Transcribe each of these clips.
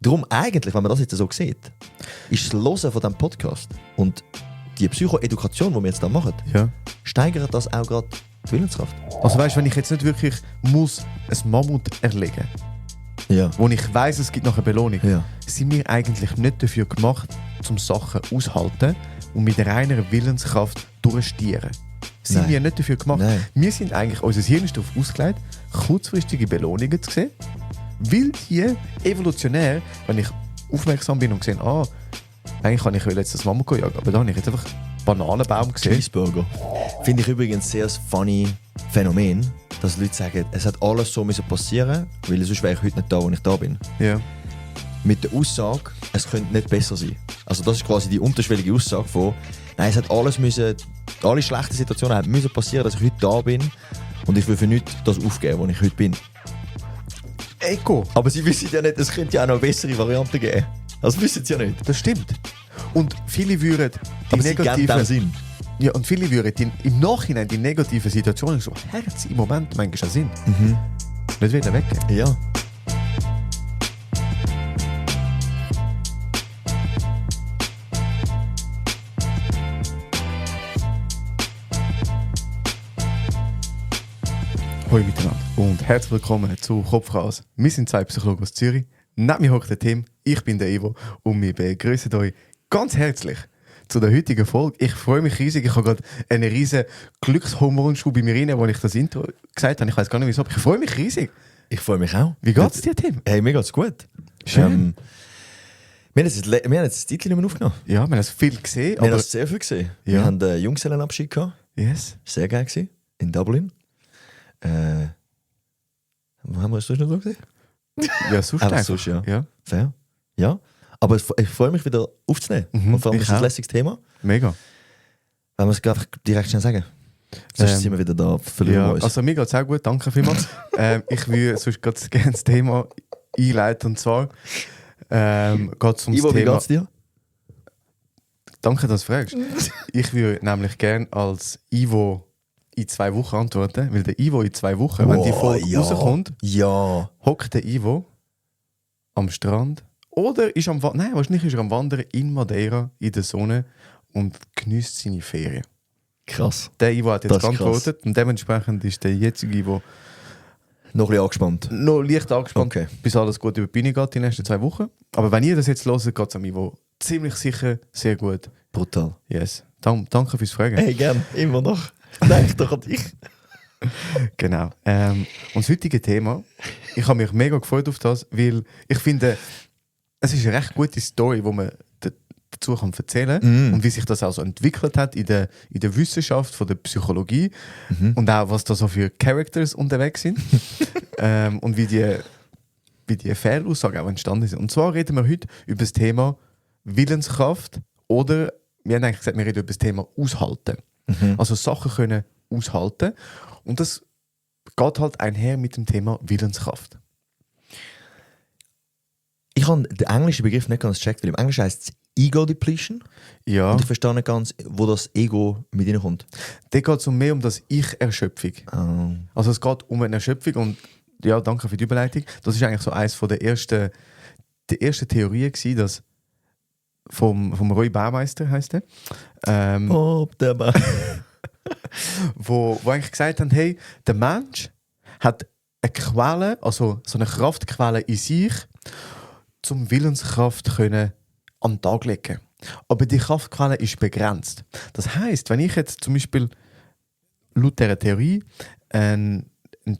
Darum eigentlich, wenn man das jetzt so sieht, ist das Hören von diesem Podcast und die Psychoedukation, die wir jetzt da machen, steigert das auch gerade die Willenskraft. Also weißt du, wenn ich jetzt nicht wirklich muss ein Mammut erlegen, wo ich weiss, es gibt noch eine Belohnung, sind wir eigentlich nicht dafür gemacht, um Sachen auszuhalten und mit reiner Willenskraft durchstieren. Sind wir nicht dafür gemacht. Nein. Wir sind eigentlich, unser Hirn ist darauf ausgelegt, kurzfristige Belohnungen zu sehen, weil die evolutionär, wenn ich aufmerksam bin und sehe, eigentlich kann ich jetzt das Mammut jagen, aber da habe ich jetzt einfach Bananenbaum gesehen. Cheeseburger. Finde ich übrigens sehr funny Phänomen, dass Leute sagen, es hat alles so müssen passieren, weil sonst wäre ich heute nicht da, wo ich da bin. Ja. Mit der Aussage, es könnte nicht besser sein. Also das ist quasi die unterschwellige Aussage von, nein, es hat alles müssen, alle schlechten Situationen müssen passieren, dass ich heute da bin und ich will für nichts das aufgeben, wo ich heute bin. Ego. Aber sie wissen ja nicht, es könnte ja auch noch eine bessere Variante geben. Das wissen sie ja nicht. Das stimmt. Und viele würden Aber sie geben dem Sinn. Ja, und viele würden im Nachhinein die negativen Situationen so Herz im Moment manchmal Sinn. Nicht wieder weggehen. Ja. Hallo miteinander und herzlich willkommen zu Kopf raus. Wir sind zwei Psychologen aus Zürich. Neben mir hockt der Tim, ich bin der Ivo und wir begrüßen euch ganz herzlich zu der heutigen Folge. Ich freue mich riesig. Ich habe gerade einen riesen Glückshormonschub bei mir rein, als ich das Intro gesagt habe. Ich weiß gar nicht wieso, aber ich freue mich riesig. Ich freue mich auch. Wie geht's dir, Tim? Hey, mir geht's gut. Schön. Wir haben jetzt das Titel nicht mehr aufgenommen. Ja, wir haben es viel gesehen. Wir haben das sehr viel gesehen. Ja. Wir haben einen Junggesellenabschied gehabt. Yes. Sehr geil gewesen. In Dublin. Wo haben wir es sonst noch so gesehen? Ja, sonst Einfach einfach. sonst, ja. Ja. Fair. Ja. Aber ich freue mich wieder aufzunehmen. Und vor allem ist es ein lässiges Thema. Mega. Wenn wir es einfach direkt schnell sagen. Sonst sind wir wieder da, verlieren wir uns. Also mir geht es auch gut, danke vielmals. Ich würde sonst ganz gerne das Thema einleiten. Und zwar geht es um Ivo, das wie Thema... geht's dir? Danke, dass du fragst. Ich würde nämlich gerne als Ivo in 2 Wochen antworten, weil der Ivo in 2 Wochen, wenn die Folge rauskommt, hockt der Ivo am Strand oder ist am Nein, wahrscheinlich ist er am Wandern in Madeira in der Sonne und genießt seine Ferien. Krass. Der Ivo hat jetzt Das ist geantwortet und dementsprechend ist der jetzige Ivo Noch ein bisschen angespannt. noch leicht angespannt, Okay. bis alles gut über die Bühne geht die nächsten 2 Wochen. Aber wenn ihr das jetzt hört, geht es am Ivo ziemlich sicher sehr gut. Brutal. Yes. Danke fürs Fragen. Hey, gern. Immer noch. Denk doch an dich. Genau. Und das heutige Thema, ich habe mich mega gefreut auf das, weil ich finde, es ist eine recht gute Story, die man dazu kann erzählen kann und wie sich das auch so entwickelt hat in der Wissenschaft von der Psychologie und auch was da so für Characters unterwegs sind und wie die Fehlaussagen auch entstanden sind. Und zwar reden wir heute über das Thema Willenskraft oder wir haben eigentlich gesagt, wir reden über das Thema Aushalten. Also Sachen können aushalten. Und das geht halt einher mit dem Thema Willenskraft. Ich habe den englischen Begriff nicht ganz gecheckt, weil im Englischen heisst es Ego Depletion. Ja. Und ich verstehe nicht ganz, wo das Ego mit reinkommt. Da geht es mehr um das Ich-Erschöpfung. Oh. Also es geht um eine Erschöpfung und ja, danke für die Überleitung. Das ist eigentlich so eines von der ersten Theorien gewesen, dass vom Roy Baumeister heisst er. Der Mann. wo eigentlich gesagt haben, hey, der Mensch hat eine Quelle, also so eine Kraftquelle in sich, zum Willenskraft können an den Tag legen. Aber die Kraftquelle ist begrenzt. Das heisst, wenn ich jetzt zum Beispiel laut dieser Theorie einen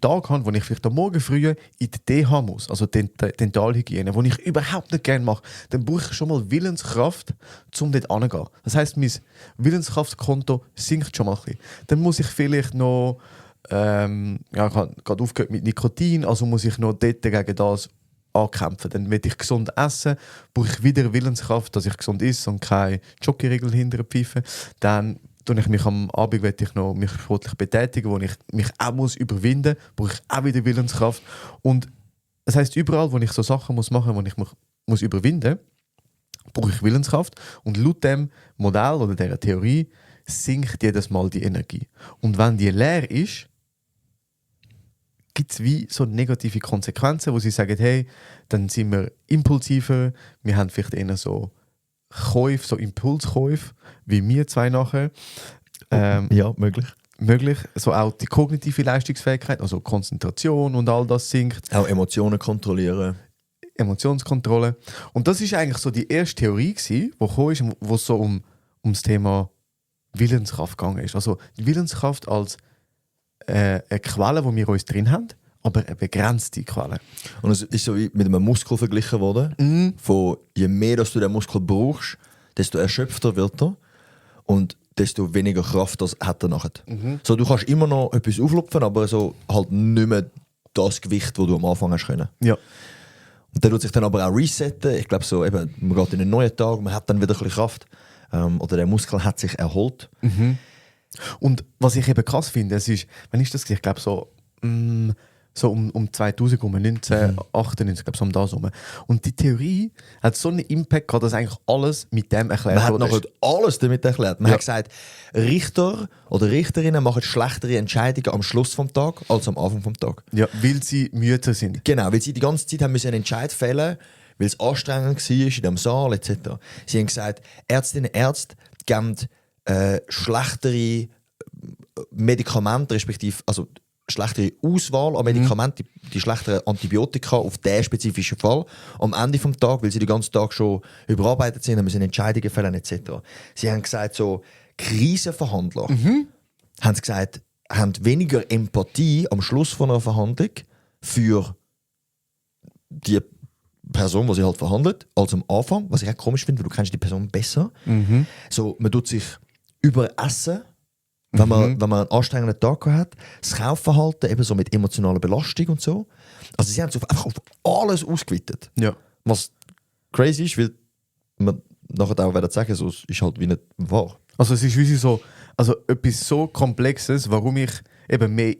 Tag habe, wo ich vielleicht am Morgen früh in die DH muss, also die Dentalhygiene, die ich überhaupt nicht gerne mache, dann brauche ich schon mal Willenskraft, um dort hinzugehen. Das heisst, mein Willenskraftkonto sinkt schon mal ein bisschen. Dann muss ich vielleicht noch, ich habe gerade aufgehört mit Nikotin, also muss ich noch dort gegen das ankämpfen. Dann will ich gesund essen, brauche ich wieder Willenskraft, dass ich gesund esse und keine Jockeyregel hinterher pfeife. Dann tue ich mich am Abend ich noch mich sportlich betätigen, wo ich mich auch muss überwinden muss, brauche ich auch wieder Willenskraft. Und das heisst, überall, wo ich so Sachen machen muss, wo ich mich muss überwinden muss, brauche ich Willenskraft. Und laut dem Modell oder dieser Theorie sinkt jedes Mal die Energie. Und wenn die leer ist, gibt es wie so negative Konsequenzen, wo sie sagen, hey, dann sind wir impulsiver, wir haben vielleicht eher so Käufe, so Impulskäufe, wie wir zwei nachher. Ja, möglich. Möglich, so auch die kognitive Leistungsfähigkeit, also Konzentration und all das sinkt. Auch Emotionen kontrollieren. Emotionskontrolle. Und das ist eigentlich so die erste Theorie gewesen, die gekommen ist, wo es so ums Thema Willenskraft gegangen ist. Also die Willenskraft als eine Quelle, die wir uns drin haben, aber eine begrenzte Quelle. Und es ist so wie mit einem Muskel verglichen worden. Von je mehr dass du den Muskel brauchst, desto erschöpfter wird er und desto weniger Kraft hat er nachher. So, du kannst immer noch etwas auflupfen, aber so halt nicht mehr das Gewicht, das du am Anfang hast können. Ja. Und der tut sich dann aber auch resetten. Ich glaube so, eben, man geht in einen neuen Tag, man hat dann wieder ein bisschen Kraft. Oder der Muskel hat sich erholt. Und was ich eben krass finde, es ist, wann ist das? Ich glaube so um 2000 rum, 1998, glaube so um das rum. Und die Theorie hat so einen Impact gehabt, dass eigentlich alles mit dem erklärt Man hat wurde. nachher alles damit erklärt. Man hat gesagt, Richter oder Richterinnen machen schlechtere Entscheidungen am Schluss des Tages als am Anfang des Tages. Ja, weil sie müde sind. Genau, weil sie die ganze Zeit haben müssen einen Entscheid fällen, weil es anstrengend war in dem Saal etc. Sie haben gesagt, Ärztinnen und Ärzte geben schlechtere Medikamente, respektive also schlechtere Auswahl an Medikamenten, die schlechteren Antibiotika auf diesen spezifischen Fall am Ende des Tages, weil sie den ganzen Tag schon überarbeitet sind, müssen Entscheidungen fällen etc. Sie haben gesagt, so Krisenverhandler haben sie gesagt, haben weniger Empathie am Schluss von einer Verhandlung für die Person, die sie halt verhandelt, als am Anfang, was ich auch komisch finde, weil du kennst die Person besser. So, man tut sich überessen, wenn man einen anstrengenden Tag hat. Das Kaufverhalten, eben so mit emotionaler Belastung und so. Also sie haben es einfach auf alles ausgeweitet. Ja. Was crazy ist, weil man nachher auch werden sagen, so, es ist halt wie nicht wahr. Also es ist wie so, also etwas so Komplexes, warum ich eben mehr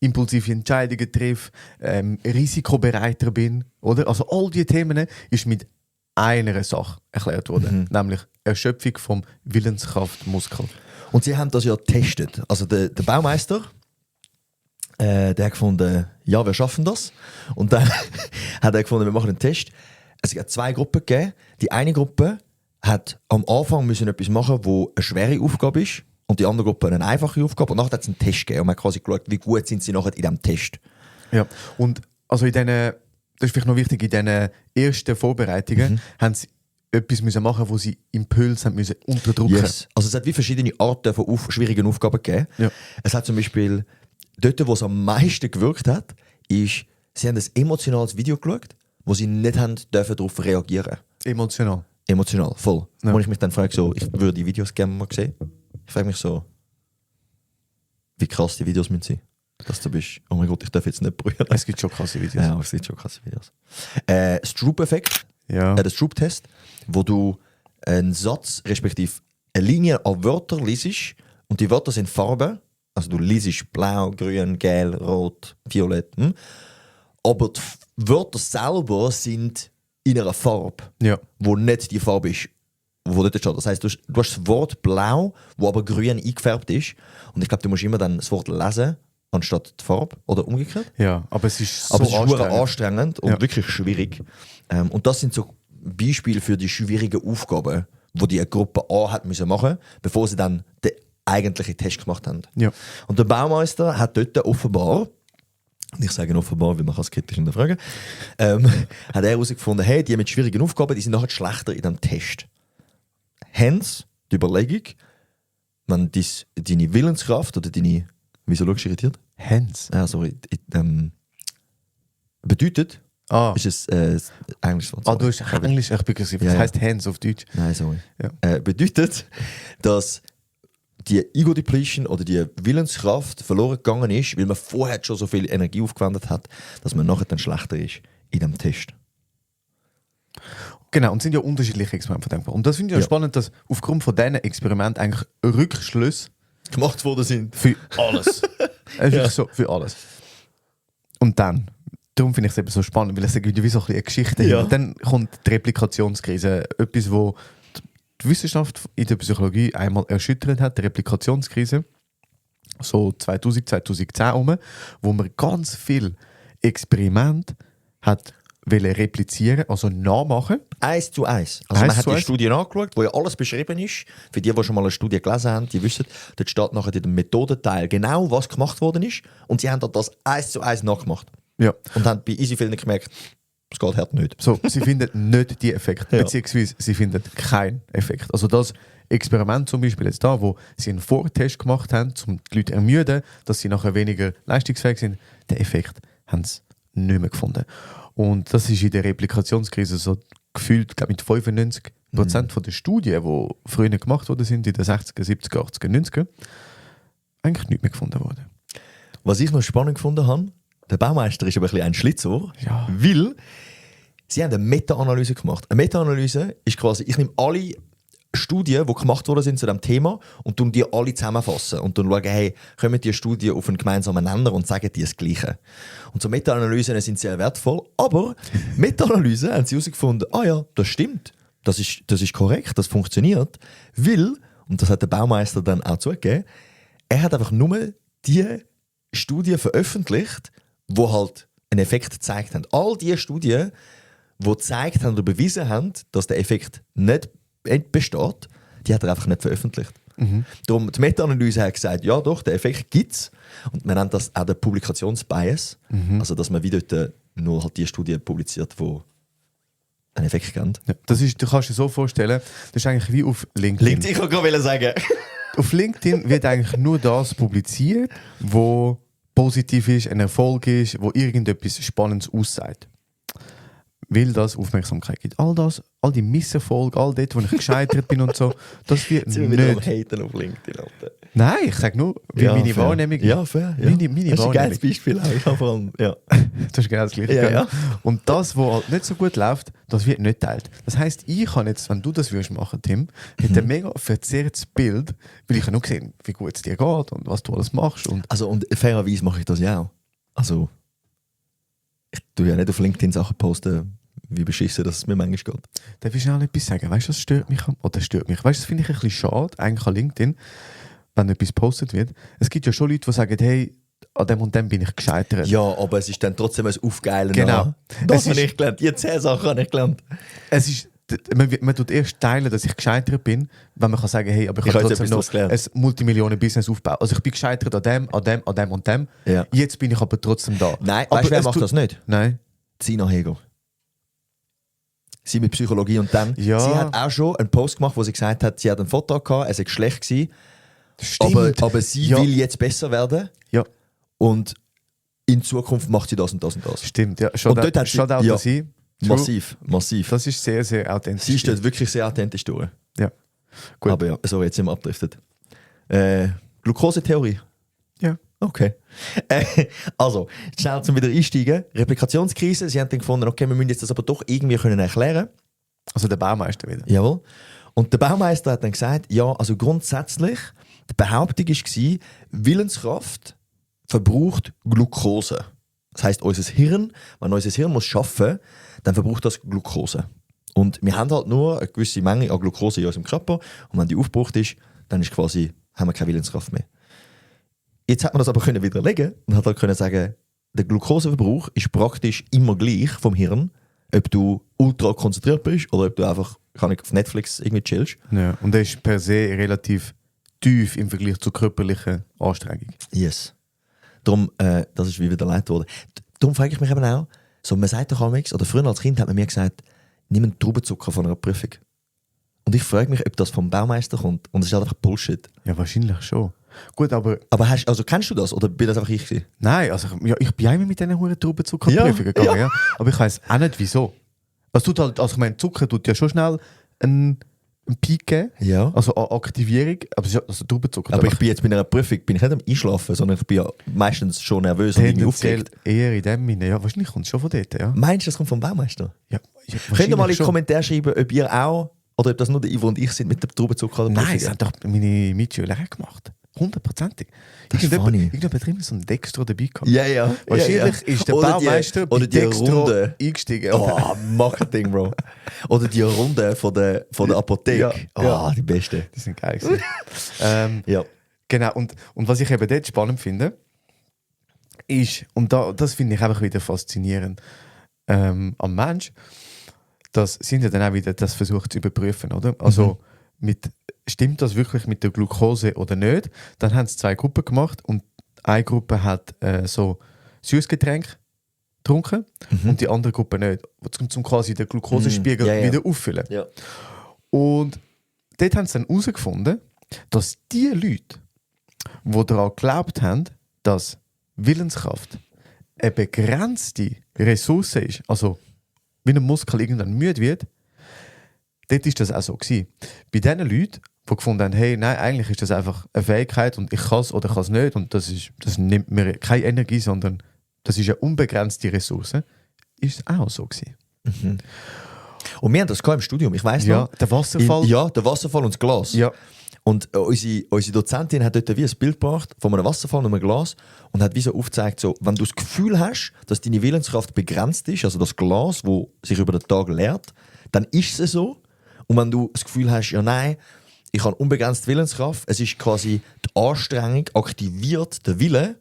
impulsive Entscheidungen treffe, risikobereiter bin, oder? Also all diese Themen ist mit einer Sache erklärt worden, nämlich Erschöpfung vom Willenskraftmuskel. Und sie haben das ja getestet. Also der Baumeister, der hat gefunden, ja, wir schaffen das. Und dann hat er gefunden, wir machen einen Test. Es hat 2 Gruppen gegeben. Die eine Gruppe hat am Anfang müssen etwas machen, wo eine schwere Aufgabe ist. Und die andere Gruppe eine einfache Aufgabe. Und nachher hat es einen Test gegeben. Und man hat quasi geschaut, wie gut sind sie nachher in diesem Test. Ja, und also das ist vielleicht noch wichtig, in diesen ersten Vorbereitungen haben sie etwas müssen machen, wo sie Impulse haben müssen unterdrücken. Yes. Also es hat wie verschiedene Arten von schwierigen Aufgaben gegeben. Ja. Es hat zum Beispiel, dort wo es am meisten gewirkt hat, ist, sie haben ein emotionales Video geschaut, wo sie nicht haben dürfen darauf reagieren. Emotional. Emotional, voll. Ja. Wo ich mich dann frage, so, ich würde die Videos gerne mal sehen. Ich frage mich so, wie krass die Videos müssen sein. Dass du bist, oh mein Gott, ich darf jetzt nicht brüllen. Es gibt schon krasse Videos. Ja, es gibt schon krasse Videos. Stroop-Effekt, Ja. der Stroop-Test, wo du einen Satz, respektive eine Linie an Wörtern liest und die Wörter sind Farben. Also du liest blau, grün, gelb, rot, violett. Aber die Wörter selber sind in einer Farbe, Ja. wo nicht die Farbe ist, wo dort steht. Das heisst, du hast das Wort blau, wo aber grün eingefärbt ist. Und ich glaube, du musst immer dann das Wort lesen, anstatt die Farbe. Oder umgekehrt. Ja, aber es ist so Aber es ist anstrengend. anstrengend und Ja. wirklich schwierig. Und das sind so Beispiele für die schwierigen Aufgaben, die die Gruppe A hat müssen machen, bevor sie dann den eigentlichen Test gemacht haben. Ja. Und der Baumeister hat dort offenbar, und ich sage offenbar, weil man kann es kritisch hinterfragen, hat er herausgefunden, hey, die mit schwierigen Aufgaben, die sind nachher schlechter in diesem Test. Hence, die Überlegung, wenn deine Willenskraft oder deine, wieso schaust du irritiert? Hands. Ah, sorry, bedeutet, Ah, ist es Englisch. du hast Englisch echt begriffen. Das Ja. heisst Hands auf Deutsch. Nein, sorry. Ja. Bedeutet, dass die Ego-Depletion oder die Willenskraft verloren gegangen ist, weil man vorher schon so viel Energie aufgewendet hat, dass man nachher dann schlechter ist in dem Test. Genau, und es sind ja unterschiedliche Experimente denkbar. Und das finde ich ja Ja. spannend, dass aufgrund von diesen Experimenten eigentlich Rückschlüsse Gemacht worden sind. für alles. Wirklich so, für alles. Und dann, darum finde ich es eben so spannend, weil es gibt wie so ein bisschen eine Geschichte. Ja. Und dann kommt die Replikationskrise. Etwas, wo die Wissenschaft in der Psychologie einmal erschüttert hat, die Replikationskrise. so 2000, 2010 rum, wo man ganz viel Experimente hat replizieren, also nachmachen. 1:1. Also man hat die Studie angeschaut, wo ja alles beschrieben ist. Für die schon mal eine Studie gelesen haben, die wissen, dort steht nachher in dem Methodenteil genau, was gemacht worden ist. Und sie haben dort das 1:1 nachgemacht. Ja. Und haben bei easy viel nicht gemerkt, es geht halt nicht. So, sie finden nicht die Effekte, Ja. beziehungsweise sie finden keinen Effekt. Also das Experiment zum Beispiel jetzt da, wo sie einen Vortest gemacht haben, um die Leute ermüden, dass sie nachher weniger leistungsfähig sind, den Effekt haben sie nicht mehr gefunden. Und das ist in der Replikationskrise so gefühlt, glaube ich, mit 95% von den Studien, die früher gemacht worden sind, in den 60er, 70er, 80er, 90er, eigentlich nicht mehr gefunden worden. Was ich noch spannend gefunden habe, der Baumeister ist aber ein bisschen ein Schlitzohr, Ja. weil sie haben eine Meta-Analyse gemacht. Eine Meta-Analyse ist quasi, ich nehme alle Studien, die gemacht worden sind zu diesem Thema und die alle zusammenfassen und dann schauen, hey, kommen die Studien auf einen gemeinsamen Nenner und sagen die das Gleiche. Und so Meta-Analysen sind sehr wertvoll, aber Meta-Analysen haben sie herausgefunden, ja, das stimmt, das ist korrekt, das funktioniert, weil, und das hat der Baumeister dann auch zugegeben, er hat einfach nur die Studien veröffentlicht, die halt einen Effekt gezeigt haben. All die Studien, die gezeigt haben oder bewiesen haben, dass der Effekt nicht besteht, die hat er einfach nicht veröffentlicht. Darum, die Meta-Analyse hat gesagt, ja doch, der Effekt gibt es. Und man nennt das auch den Publikationsbias. Also, dass man wieder dort nur halt die Studien publiziert, die einen Effekt geben. Ja, das ist, du kannst dir so vorstellen, das ist eigentlich wie auf LinkedIn. Ich wollte gerade sagen. Auf LinkedIn wird eigentlich nur das publiziert, wo positiv ist, ein Erfolg ist, wo irgendetwas Spannendes aussagt. Weil das Aufmerksamkeit gibt. All die Misserfolge, all das, wo ich gescheitert bin und so, das wird Jetzt sind wir wieder am nicht. Haten auf LinkedIn. Alter. Nein, ich sage nur, wie meine fair. Wahrnehmung. Ja, fair. Ja. Meine das ist ein Wahrnehmung. geiles Beispiel. Auch. Ich habe vor allem, ja. Das ist genau das Gleiche. Ja, ja. Und das, was halt nicht so gut läuft, das wird nicht geteilt. Das heisst, ich kann jetzt, wenn du das würdest machen, Tim, hätte ein mega verzerrtes Bild, weil ich ja nur gesehen, wie gut es dir geht und was du alles machst. Und Also, und fairerweise mache ich das ja auch. Also, ich tue ja nicht auf LinkedIn Sachen posten, wie beschissen das mir manchmal geht. darf ich schnell etwas sagen? Weißt du, das stört mich? Oder stört mich? Weißt du, das finde ich ein bisschen schade, eigentlich an LinkedIn, wenn etwas gepostet wird. Es gibt ja schon Leute, die sagen, hey, an dem und dem bin ich gescheitert. Ja, aber es ist dann trotzdem ein Aufgeilen. Genau. Das Es habe ist- ich gelernt. Die 10 Sachen habe ich gelernt. Es ist, man tut erst teilen, dass ich gescheitert bin, wenn man kann sagen, hey, aber ich Ich habe habe jetzt trotzdem etwas noch gelernt. ein Multimillionen-Business aufgebaut. Also ich bin gescheitert an dem und dem. Ja. Jetzt bin ich aber trotzdem da. Nein, aber weißt du, wer es macht tut- das nicht? Nein. Sina Hegel. Sie mit Psychologie und dann. Ja. Sie hat auch schon einen Post gemacht, wo sie gesagt hat, sie hat einen Vortrag gehabt, es war schlecht gewesen, Stimmt. aber sie Ja. will jetzt besser werden Ja, und in Zukunft macht sie das und das und das. stimmt. Ja. Und dort hat sie- Shoutout ja. an sie. True. Massiv. Das ist sehr, sehr authentisch. Sie steht wirklich sehr authentisch durch. Ja. Gut. Aber ja, so jetzt sind wir abgedriftet. Glukosetheorie. Ja. Okay. Also, schnell zum wieder einsteigen. Replikationskrise. Sie haben dann gefunden, okay, wir müssen jetzt das aber doch irgendwie können erklären. Also der Baumeister wieder. Jawohl. Und der Baumeister hat dann gesagt, ja, also grundsätzlich, die Behauptung war, Willenskraft verbraucht Glucose. Das heisst, unser Hirn, wenn unser Hirn muss arbeiten, dann verbraucht das Glucose. Und wir haben halt nur eine gewisse Menge an Glucose in unserem Körper. Und wenn die aufgebraucht ist, dann ist quasi, haben wir keine Willenskraft mehr. Jetzt hat man das aber können widerlegen und hat halt können sagen, der Glukoseverbrauch ist praktisch immer gleich vom Hirn, ob du ultra konzentriert bist oder ob du einfach kann ich auf Netflix irgendwie chillst. Ja. Und der ist per se relativ tief im Vergleich zur körperlichen Anstrengung. Yes. Darum, das ist wie widerlegt worden. Darum frage ich mich eben auch, so, man sagt doch amigs, oder früher als Kind hat man mir gesagt, nimm einen Traubenzucker von einer Prüfung. Und ich frage mich, ob das vom Baumeister kommt. Und es ist halt einfach Bullshit. Ja, wahrscheinlich schon. Gut, aber Aber kennst du das? Oder bin das einfach ich gewesen? nein, also ich bin einmal mit diesen hohen Traubenzuckerprüfungen Ja, gegangen, ja. Aber ich weiss auch nicht wieso. Es tut halt, also ich meine, Zucker tut ja schon schnell einen Peak geben, Ja. also eine Aktivierung, aber es ist ja- also Traubenzucker. Aber ich bin jetzt bei einer Prüfung bin ich nicht am Einschlafen, sondern ich bin ja meistens schon nervös und irgendwie tendenziell aufgeregt. eher in dem Sinne. Ja, wahrscheinlich kommt es schon von dort, ja. Meinst du, das kommt vom Baumeister? Ja, Könnt ihr mal in die schon. Kommentare schreiben, ob ihr auch, oder ob das nur der Ivo und ich sind mit dem Traubenzucker oder Nein, Prüfungen? das haben doch meine Mitschüler auch gemacht. 100%ig. Das ist funny. Irgendjemand drin so ein Dextro dabei gehabt. Ja, ja. Wahrscheinlich ist der Oder Baumeister oder die Dextro Runde. eingestiegen. Oh, Marketing, Bro. Oder die Runde von der Apotheke. Ja, ja. Die beste. Die sind geil gewesen. Ja. Genau, und was ich eben dort spannend finde, ist, und das finde ich einfach wieder faszinierend am Mensch, das sind ja dann auch wieder das versucht zu überprüfen, oder? Also stimmt das wirklich mit der Glucose oder nicht? Dann haben sie 2 Gruppen gemacht und eine Gruppe hat so Süßgetränk getrunken und die andere Gruppe nicht, zum quasi den Glukosespiegel wieder auffüllen. Ja. Und dort haben sie dann herausgefunden, dass die Leute, die daran geglaubt haben, dass Willenskraft eine begrenzte Ressource ist, also wie ein Muskel irgendwann müde wird, dort ist das auch so gewesen. Bei den Leuten, die gefunden haben, hey, nein, eigentlich ist das einfach eine Fähigkeit und ich kann es oder kann es nicht und das nimmt mir keine Energie, sondern das ist eine unbegrenzte Ressource, ist es auch so gewesen. Und wir haben das im Studium, ich weiss Ja, noch. der Wasserfall. Der Wasserfall und das Glas. Ja. Und unsere Dozentin hat dort wie ein Bild gebracht von einem Wasserfall und einem Glas und hat wie so aufgezeigt, so, wenn du das Gefühl hast, dass deine Willenskraft begrenzt ist, also das Glas, das sich über den Tag leert, dann ist es so. Und wenn du das Gefühl hast, ja nein, ich habe unbegrenzt Willenskraft, es ist quasi die Anstrengung aktiviert den Wille,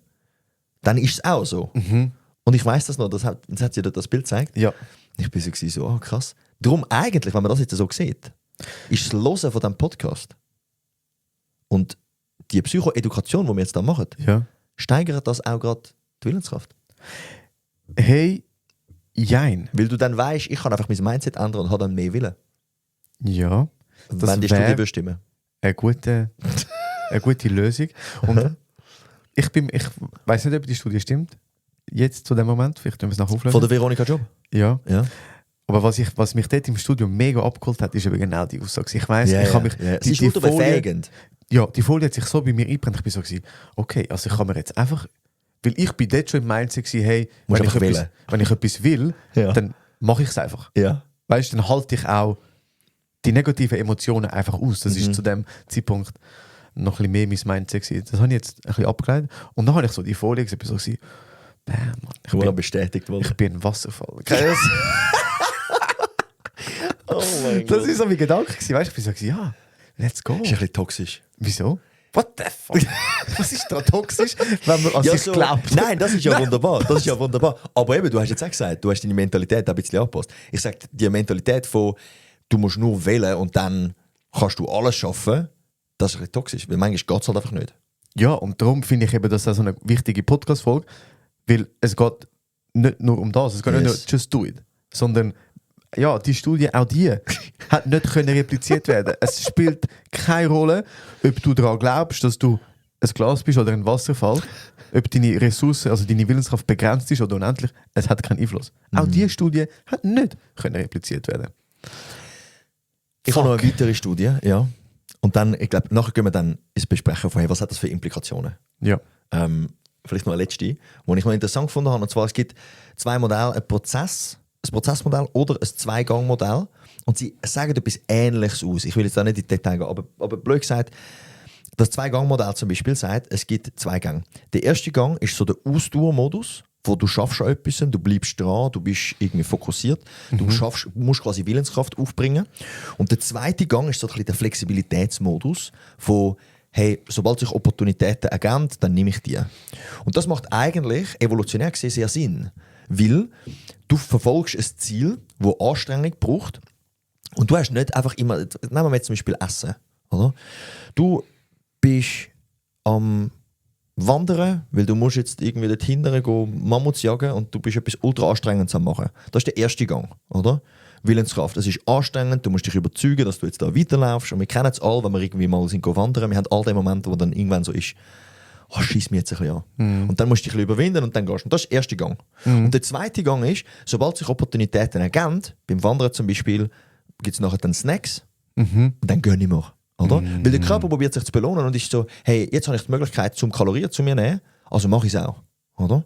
dann ist es auch so. Und ich weiss das noch, das hat sie dort das Bild gezeigt. Ja. Ich bin so, oh krass. Darum eigentlich, wenn man das jetzt so sieht, ist das Hören von diesem Podcast und die Psychoedukation, die wir jetzt da machen, Ja. steigert das auch gerade die Willenskraft. Hey, jein. Weil du dann weißt, ich kann einfach mein Mindset ändern und habe dann mehr Willen. Ja. Das Wenn die wär- Studie bestimmen. Eine gute Lösung. Und ich weiß nicht, ob die Studie stimmt. Jetzt zu dem Moment, vielleicht können wir es nachher auflösen. Von der Veronika Job. Ja. Ja. Aber was mich dort im Studium mega abgeholt hat, ist eben genau die Aussage. Ich weiss, ich habe mich. Es ist ultra befähigend. Ja, die Folie hat sich so bei mir eingebrannt. Ich bin so gewesen, okay, also ich kann mir jetzt einfach, weil ich bin dort schon im Mindset gewesen, hey, Musst wenn einfach ich etwas will, Ja. dann mache ich es einfach. Ja. Weißt du, dann halte ich auch die negativen Emotionen einfach aus. Das ist zu dem Zeitpunkt noch ein bisschen mehr mein Mindset gewesen. Das habe ich jetzt ein bisschen abgeleitet. Und dann habe ich so die Folie gesehen, bin so gewesen, bam, Mann, Ich wurde bestätigt worden. ich bin ein Wasserfall. Oh mein Das war so mein Gedanke gewesen. Weißt du, ich bin so gewesen, ja, let's go. Ist ein bisschen toxisch. Wieso? What the fuck? Was ist da toxisch, wenn man an sich so, glaubt? Nein, das ist ja wunderbar. Das ist ja wunderbar. Aber eben, du hast jetzt auch gesagt, du hast deine Mentalität ein bisschen angepasst. Ich sage, die Mentalität von, du musst nur wählen und dann kannst du alles schaffen, das ist ein bisschen toxisch. Weil manchmal geht es halt einfach nicht. Ja, und darum finde ich eben, das ist so eine wichtige Podcast-Folge, weil es geht nicht nur um das, es geht nicht nur just do it, sondern ja, die Studie, auch die, hat nicht können repliziert werden. Es spielt keine Rolle, ob du daran glaubst, dass du ein Glas bist oder ein Wasserfall, ob deine Ressourcen, also deine Willenskraft begrenzt ist oder unendlich, es hat keinen Einfluss. Auch diese Studie hat nicht können repliziert werden. Ich habe noch eine weitere Studie, ja. Und dann, ich glaube, nachher gehen wir dann ins Besprechen von, hey, was hat das für Implikationen? Ja. Vielleicht noch eine letzte, die ich noch interessant gefunden habe. Und zwar, es gibt 2 Modelle, ein Prozessmodell oder ein 2-Gang-Modell. Und sie sagen etwas Ähnliches aus. Ich will jetzt da nicht in die Details gehen, aber blöd gesagt, das 2-Gang-Modell zum Beispiel sagt, es gibt 2 Gänge. Der erste Gang ist so der Ausdauermodus, wo du schaffst an etwas, du bleibst dran, du bist irgendwie fokussiert, du musst quasi Willenskraft aufbringen. Und der zweite Gang ist so ein bisschen der Flexibilitätsmodus, von hey, sobald sich Opportunitäten ergeben, dann nehme ich die. Und das macht eigentlich evolutionär gesehen sehr Sinn, weil du verfolgst ein Ziel, das Anstrengung braucht und du hast nicht einfach immer, nehmen wir jetzt zum Beispiel Essen, oder? Du bist am Wandern, weil du musst jetzt irgendwie dort hinten gehen, Mammuts jagen und du bist etwas ultra Anstrengendes am machen. Das ist der erste Gang, oder? Willenskraft. Es ist anstrengend, du musst dich überzeugen, dass du jetzt da weiterlaufst. Und wir kennen es alle, wenn wir irgendwie mal sind wandern. Wir haben all die Momente, wo dann irgendwann so ist, oh, schieß mich jetzt ein bisschen an. Und dann musst du dich ein bisschen überwinden und dann gehst du. Und das ist der erste Gang. Und der zweite Gang ist, sobald sich Opportunitäten ergeben, beim Wandern zum Beispiel, gibt es nachher dann Snacks und dann gönne ich mir. Oder? Weil der Körper probiert sich zu belohnen und ist so, hey, jetzt habe ich die Möglichkeit, zum Kalorien zu mir zu nehmen, also mache ich es auch. Oder?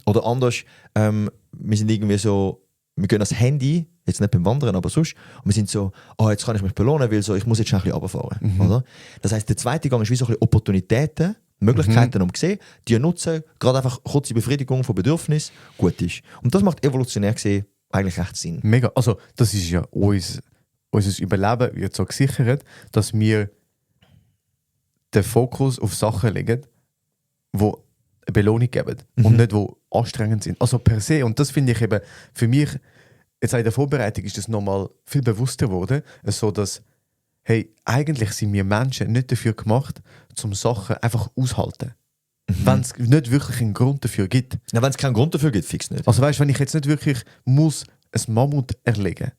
Oder anders, wir sind irgendwie so, wir gehen das Handy, jetzt nicht beim Wandern, aber sonst, und wir sind so, oh, jetzt kann ich mich belohnen, weil so, ich muss jetzt schon ein bisschen runterfahren. Oder? Das heisst, der zweite Gang ist wie so ein bisschen Opportunitäten, Möglichkeiten umsehen, die nutzen, gerade einfach kurze Befriedigung von Bedürfnissen, gut ist. Und das macht evolutionär gesehen eigentlich echt Sinn. Mega. Also, das ist ja unser Überleben wird so gesichert, dass wir den Fokus auf Sachen legen, die eine Belohnung geben und nicht, die anstrengend sind. Also per se. Und das finde ich eben für mich, jetzt in der Vorbereitung ist das nochmal viel bewusster geworden, so dass, hey, eigentlich sind wir Menschen nicht dafür gemacht, um Sachen einfach aushalten. Wenn es nicht wirklich einen Grund dafür gibt. Ja, wenn es keinen Grund dafür gibt, fix nicht. Also weißt du, wenn ich jetzt nicht wirklich muss ein Mammut erlegen,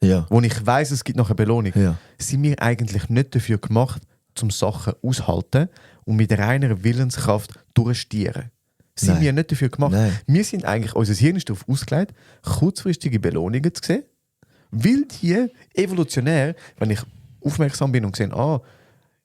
Ja. wo ich weiss, es gibt noch eine Belohnung, Ja. sind wir eigentlich nicht dafür gemacht, um Sachen aushalten und mit reiner Willenskraft durchstieren. Sind Nein. wir nicht dafür gemacht. Nein. Wir sind eigentlich, unser Hirn ist darauf ausgelegt, kurzfristige Belohnungen zu sehen, weil die evolutionär, wenn ich aufmerksam bin und sehe,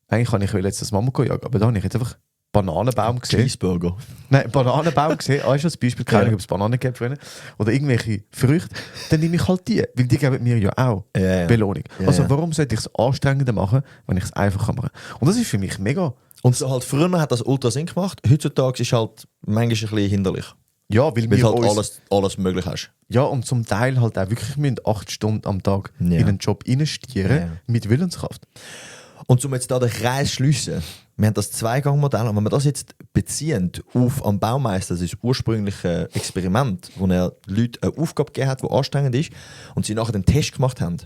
eigentlich kann ich jetzt das Mammut jagen, aber da habe ich jetzt einfach Bananenbaum gesehen. Cheeseburger. Nein, Bananenbaum gesehen, ist das Beispiel, keine Ahnung, Ja. ob es Bananen gibt früher, oder irgendwelche Früchte, dann nehme ich halt die, weil die geben mir ja auch Ja. Belohnung. Ja, Also ja. warum sollte ich es anstrengender machen, wenn ich es einfacher mache? Und das ist für mich mega, Und so halt früher hat das ultra Sinn gemacht. Heutzutage ist halt manchmal ein bisschen hinderlich. ja, weil Weil wir du halt uns, alles möglich hast. ja, und zum Teil halt auch wirklich müssen 8 Stunden am Tag Ja. in einen Job investieren Ja. mit Willenskraft. Und um jetzt da den Kreis zu schliessen, wir haben das Zweigangmodell, und wenn wir das jetzt beziehen auf am Baumeister, das ist das ursprüngliche Experiment, wo er Leuten eine Aufgabe gegeben hat, die anstrengend ist, und sie nachher den Test gemacht haben,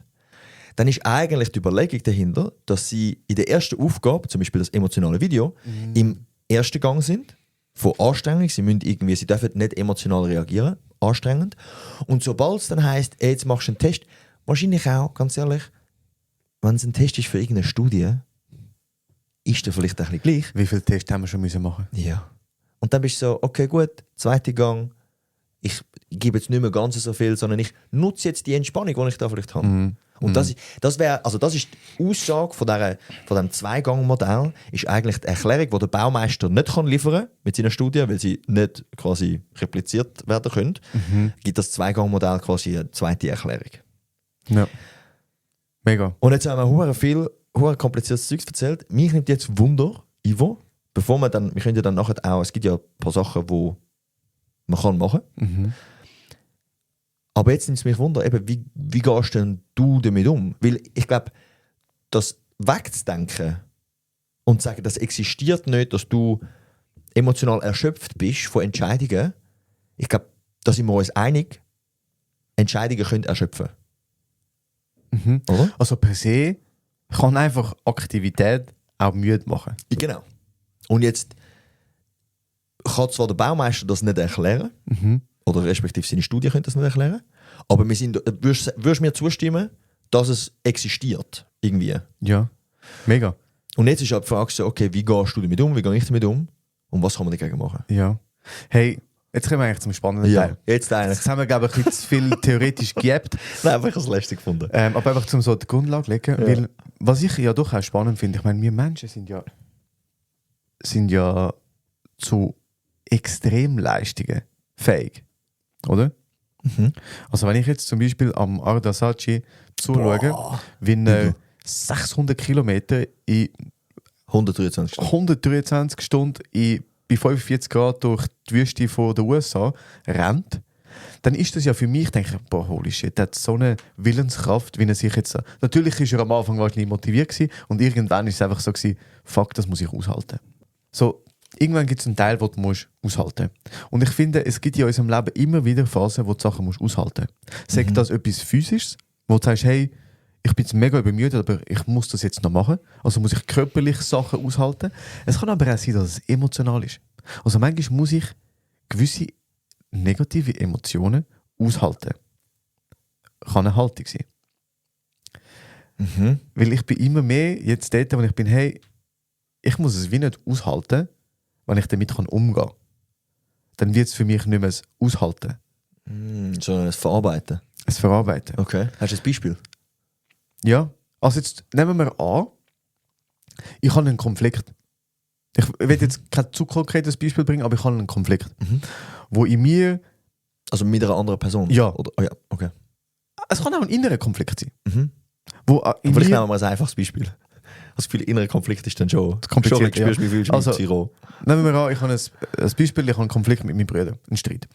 dann ist eigentlich die Überlegung dahinter, dass sie in der ersten Aufgabe, zum Beispiel das emotionale Video, im ersten Gang sind, von Anstrengung, sie dürfen nicht emotional reagieren, anstrengend. Und sobald es dann heisst, jetzt machst du einen Test, wahrscheinlich auch, ganz ehrlich, wenn es ein Test ist für irgendeine Studie, ist der vielleicht ein bisschen gleich. Wie viele Tests haben wir schon müssen machen? Ja. Und dann bist du so, okay, gut, zweiter Gang, ich gebe jetzt nicht mehr ganz so viel, sondern ich nutze jetzt die Entspannung, die ich da vielleicht habe. Und das ist die Aussage von diesem Zwei-Gang-Modell, ist eigentlich die Erklärung, die der Baumeister nicht kann liefern kann mit seinen Studien, weil sie nicht quasi repliziert werden können, gibt das Zwei-Gang-Modell quasi eine zweite Erklärung. Ja. Mega. Und jetzt haben wir hure kompliziertes Zeug erzählt. Mich nimmt jetzt Wunder, Ivo, wir können ja dann nachher auch, es gibt ja ein paar Sachen, die man kann machen. Aber jetzt nimmt es mich Wunder, eben, wie gehst denn du damit um? Weil ich glaube, das wegzudenken und zu sagen, das existiert nicht, dass du emotional erschöpft bist von Entscheidungen, ich glaube, da sind wir uns einig, Entscheidungen können erschöpfen. Oder? Also per se kann einfach Aktivität auch müde machen. Genau. Und jetzt kann zwar der Baumeister das nicht erklären, oder respektive seine Studie könnte das nicht erklären, aber würdest du mir zustimmen, dass es existiert, irgendwie? Ja. Mega. Und jetzt ist halt die Frage so, okay, wie gehst du damit um, wie gehe ich damit um und was kann man dagegen machen? Ja. Hey, jetzt kommen wir eigentlich zum spannenden Teil. jetzt eigentlich. Jetzt haben wir, glaube ich, ein bisschen zu viel theoretisch gehabt. Nein, aber ich habe es lästig gefunden. Aber einfach zum so die Grundlage legen. Ja. Weil, was ich ja doch auch spannend finde, ich meine, wir Menschen sind ja zu Extremleistungen fähig. Oder? Also wenn ich jetzt zum Beispiel am Arda Saatchi zuschaue, wie er 600 Kilometer in 123 Stunden. 123 Stunden bei 45 Grad durch die Wüste von den USA rennt, dann ist das ja für mich, denke ich, boah, holy shit, der hat so eine Willenskraft, wie er sich jetzt... Natürlich war er am Anfang wahrscheinlich motiviert gewesen, und irgendwann ist es einfach so gewesen, fuck, das muss ich aushalten. So, irgendwann gibt es einen Teil, den du musst aushalten musst. Und ich finde, es gibt in unserem Leben immer wieder Phasen, wo du Sachen musst aushalten musst. Sagt das etwas Physisches, wo du sagst, hey, ich bin jetzt mega übermüdet, aber ich muss das jetzt noch machen. Also muss ich körperlich Sachen aushalten. Es kann aber auch sein, dass es emotional ist. Also manchmal muss ich gewisse negative Emotionen aushalten. Kann eine Haltung sein. Weil ich bin immer mehr jetzt dort, wo ich bin, hey, ich muss es wie nicht aushalten, wenn ich damit umgehen kann. Dann wird es für mich nicht mehr ein Aushalten. Sondern es Verarbeiten. Es Verarbeiten. Okay. Hast du ein Beispiel? Ja, also jetzt nehmen wir an, ich habe einen Konflikt. Ich will jetzt kein zu konkretes Beispiel bringen, aber ich habe einen Konflikt, wo in mir... Also mit einer anderen Person? Ja. Oder, oh ja, okay. Es kann auch ein innerer Konflikt sein. Wo in Vielleicht mir, nehmen wir mal ein einfaches Beispiel. Das Gefühl, innerer Konflikt ist dann schon kompliziert, spürst, wie fühlst du Also, mit Zero. nehmen wir an, ich habe ein Beispiel, ich habe einen Konflikt mit meinen Brüdern, einen Streit.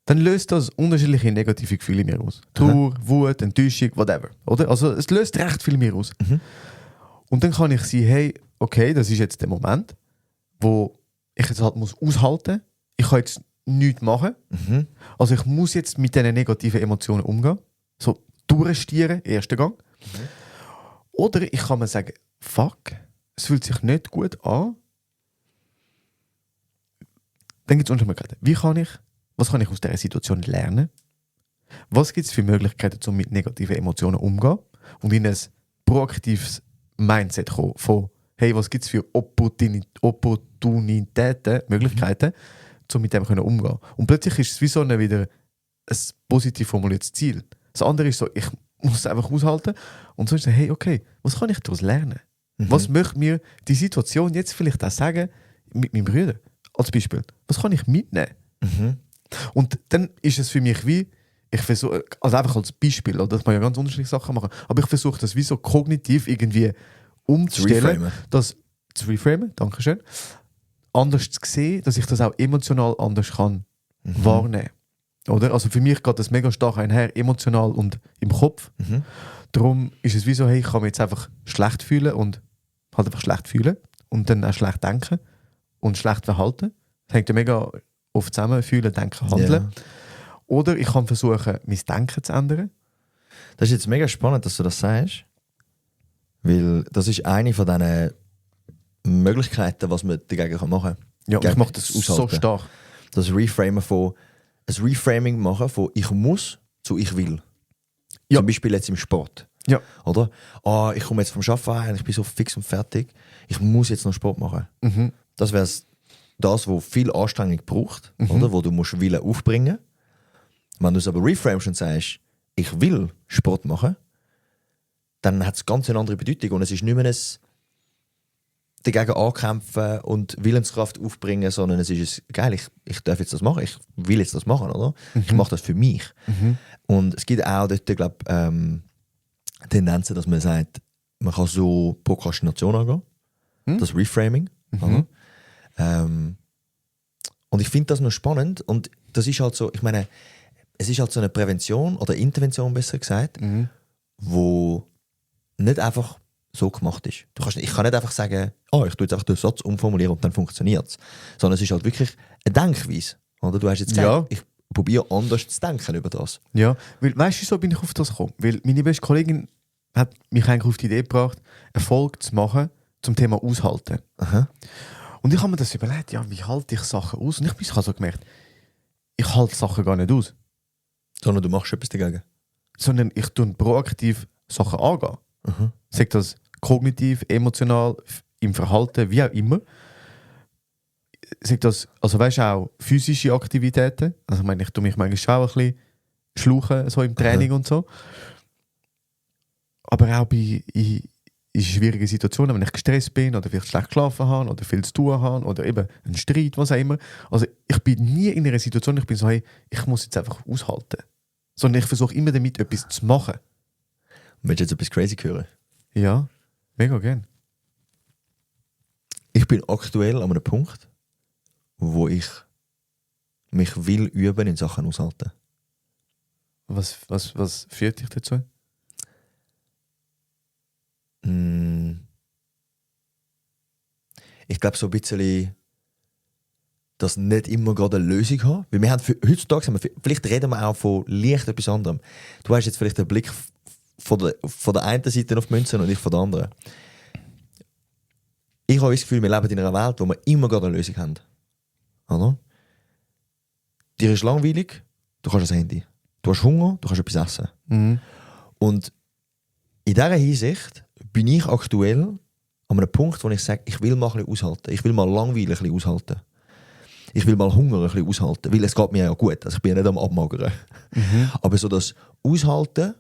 Dann löst das unterschiedliche negative Gefühle in mir aus. Trauer, Wut, Enttäuschung, whatever. Oder? Also es löst recht viel in mir aus. Und dann kann ich sehen, hey, okay, das ist jetzt der Moment, wo ich jetzt halt muss aushalten. Ich kann jetzt nichts machen. Mhm. Also ich muss jetzt mit diesen negativen Emotionen umgehen. So durchstieren, erster Gang. Oder ich kann mir sagen, fuck, es fühlt sich nicht gut an. Dann gibt es Möglichkeiten. Was kann ich aus dieser Situation lernen? Was gibt es für Möglichkeiten, um mit negativen Emotionen umzugehen? Und in ein proaktives Mindset kommen von, hey, was gibt es für Opportunitäten, Möglichkeiten, um mit dem umzugehen? Und plötzlich ist es wie so wieder ein positiv formuliertes Ziel. Das andere ist so, ich muss es einfach aushalten und so ist es, hey, okay, was kann ich daraus lernen? Was möchte mir die Situation jetzt vielleicht auch sagen mit meinem Bruder? Als Beispiel. Was kann ich mitnehmen? Und dann ist es für mich wie, ich versuche, also einfach als Beispiel, oder dass man ja ganz unterschiedliche Sachen machen, aber ich versuche das wie so kognitiv irgendwie umzustellen, zu reframen, danke schön, anders zu sehen, dass ich das auch emotional anders kann wahrnehmen. Oder? Also für mich geht das mega stark einher, emotional und im Kopf. Darum ist es wie so, hey, ich kann mich jetzt einfach schlecht fühlen und halt einfach schlecht fühlen und dann auch schlecht denken und schlecht verhalten. Das hängt ja mega oft zusammen, fühlen, denken, handeln. Ja. Oder ich kann versuchen, mein Denken zu ändern. Das ist jetzt mega spannend, dass du das sagst. Weil das ist eine von diesen Möglichkeiten, was man dagegen machen kann. Ja, und ich mache das so aushalten. stark. Das Reframing machen von ich muss zu ich will. Ja. Zum Beispiel jetzt im Sport. Ja. Oder? Ich komme jetzt vom Arbeiten, ich bin so fix und fertig. Ich muss jetzt noch Sport machen. Das wäre das, was viel Anstrengung braucht, oder? Wo du musst Willen aufbringen. Wenn du es aber reframest und sagst, ich will Sport machen, dann hat es ganz eine andere Bedeutung und es ist nicht mehr ein dagegen ankämpfen und Willenskraft aufbringen, sondern es ist geil, ich darf jetzt das machen, ich will jetzt das machen, oder? Ich mache das für mich. Und es gibt auch dort, glaube Tendenzen, dass man sagt, man kann so Prokrastination angehen, das Reframing. Oder? Und ich finde das noch spannend und das ist halt so, ich meine, es ist halt so eine Prävention oder Intervention, besser gesagt, wo nicht einfach so gemacht ist. Ich kann nicht einfach sagen, ich tue jetzt einfach den Satz umformulieren und dann funktioniert es. Sondern es ist halt wirklich eine Denkweise. Oder? Du hast jetzt gesagt, ich probiere anders zu denken über das. Ja, weil, weißt du, so bin ich auf das gekommen. Weil meine beste Kollegin hat mich eigentlich auf die Idee gebracht, Erfolg zu machen zum Thema Aushalten. Und ich habe mir das überlegt, ja, wie halte ich Sachen aus? Und ich habe so gemerkt, ich halte Sachen gar nicht aus. Sondern du machst etwas dagegen. Sondern ich tue proaktiv Sachen angehen. Sagt das kognitiv, emotional, im Verhalten, wie auch immer. Sagt das, also weißt du auch physische Aktivitäten. Also ich meine, ich tue mich manchmal auch ein bisschen schlauchen, so im Training und so. Aber auch in schwierigen Situationen, wenn ich gestresst bin oder vielleicht schlecht geschlafen habe oder viel zu tun habe oder eben einen Streit, was auch immer. Also ich bin nie in einer Situation, ich bin so, hey, ich muss jetzt einfach aushalten. Sondern ich versuche immer damit etwas zu machen. Willst du jetzt etwas crazy hören? Ja, mega gern. Ich bin aktuell an einem Punkt, wo ich mich will üben in Sachen aushalten. Was führt dich dazu? Ich glaube so ein bisschen, dass nicht immer gerade eine Lösung haben. Weil wir haben heutzutage, vielleicht reden wir auch von leicht etwas anderem. Du hast jetzt vielleicht den Blick von der einen Seite auf die Münze und ich von der anderen. Ich habe das Gefühl, wir leben in einer Welt, wo wir immer gerade eine Lösung haben. Oder? Dir ist langweilig, du kannst das Handy. Du hast Hunger, du kannst etwas essen. Und in dieser Hinsicht bin ich aktuell an einem Punkt, wo ich sage, ich will mal ein bisschen aushalten. Ich will mal langweilig ein bisschen aushalten. Ich will mal Hunger ein bisschen aushalten, weil es geht mir ja gut. Also ich bin ja nicht am Abmagern. Aber so das Aushalten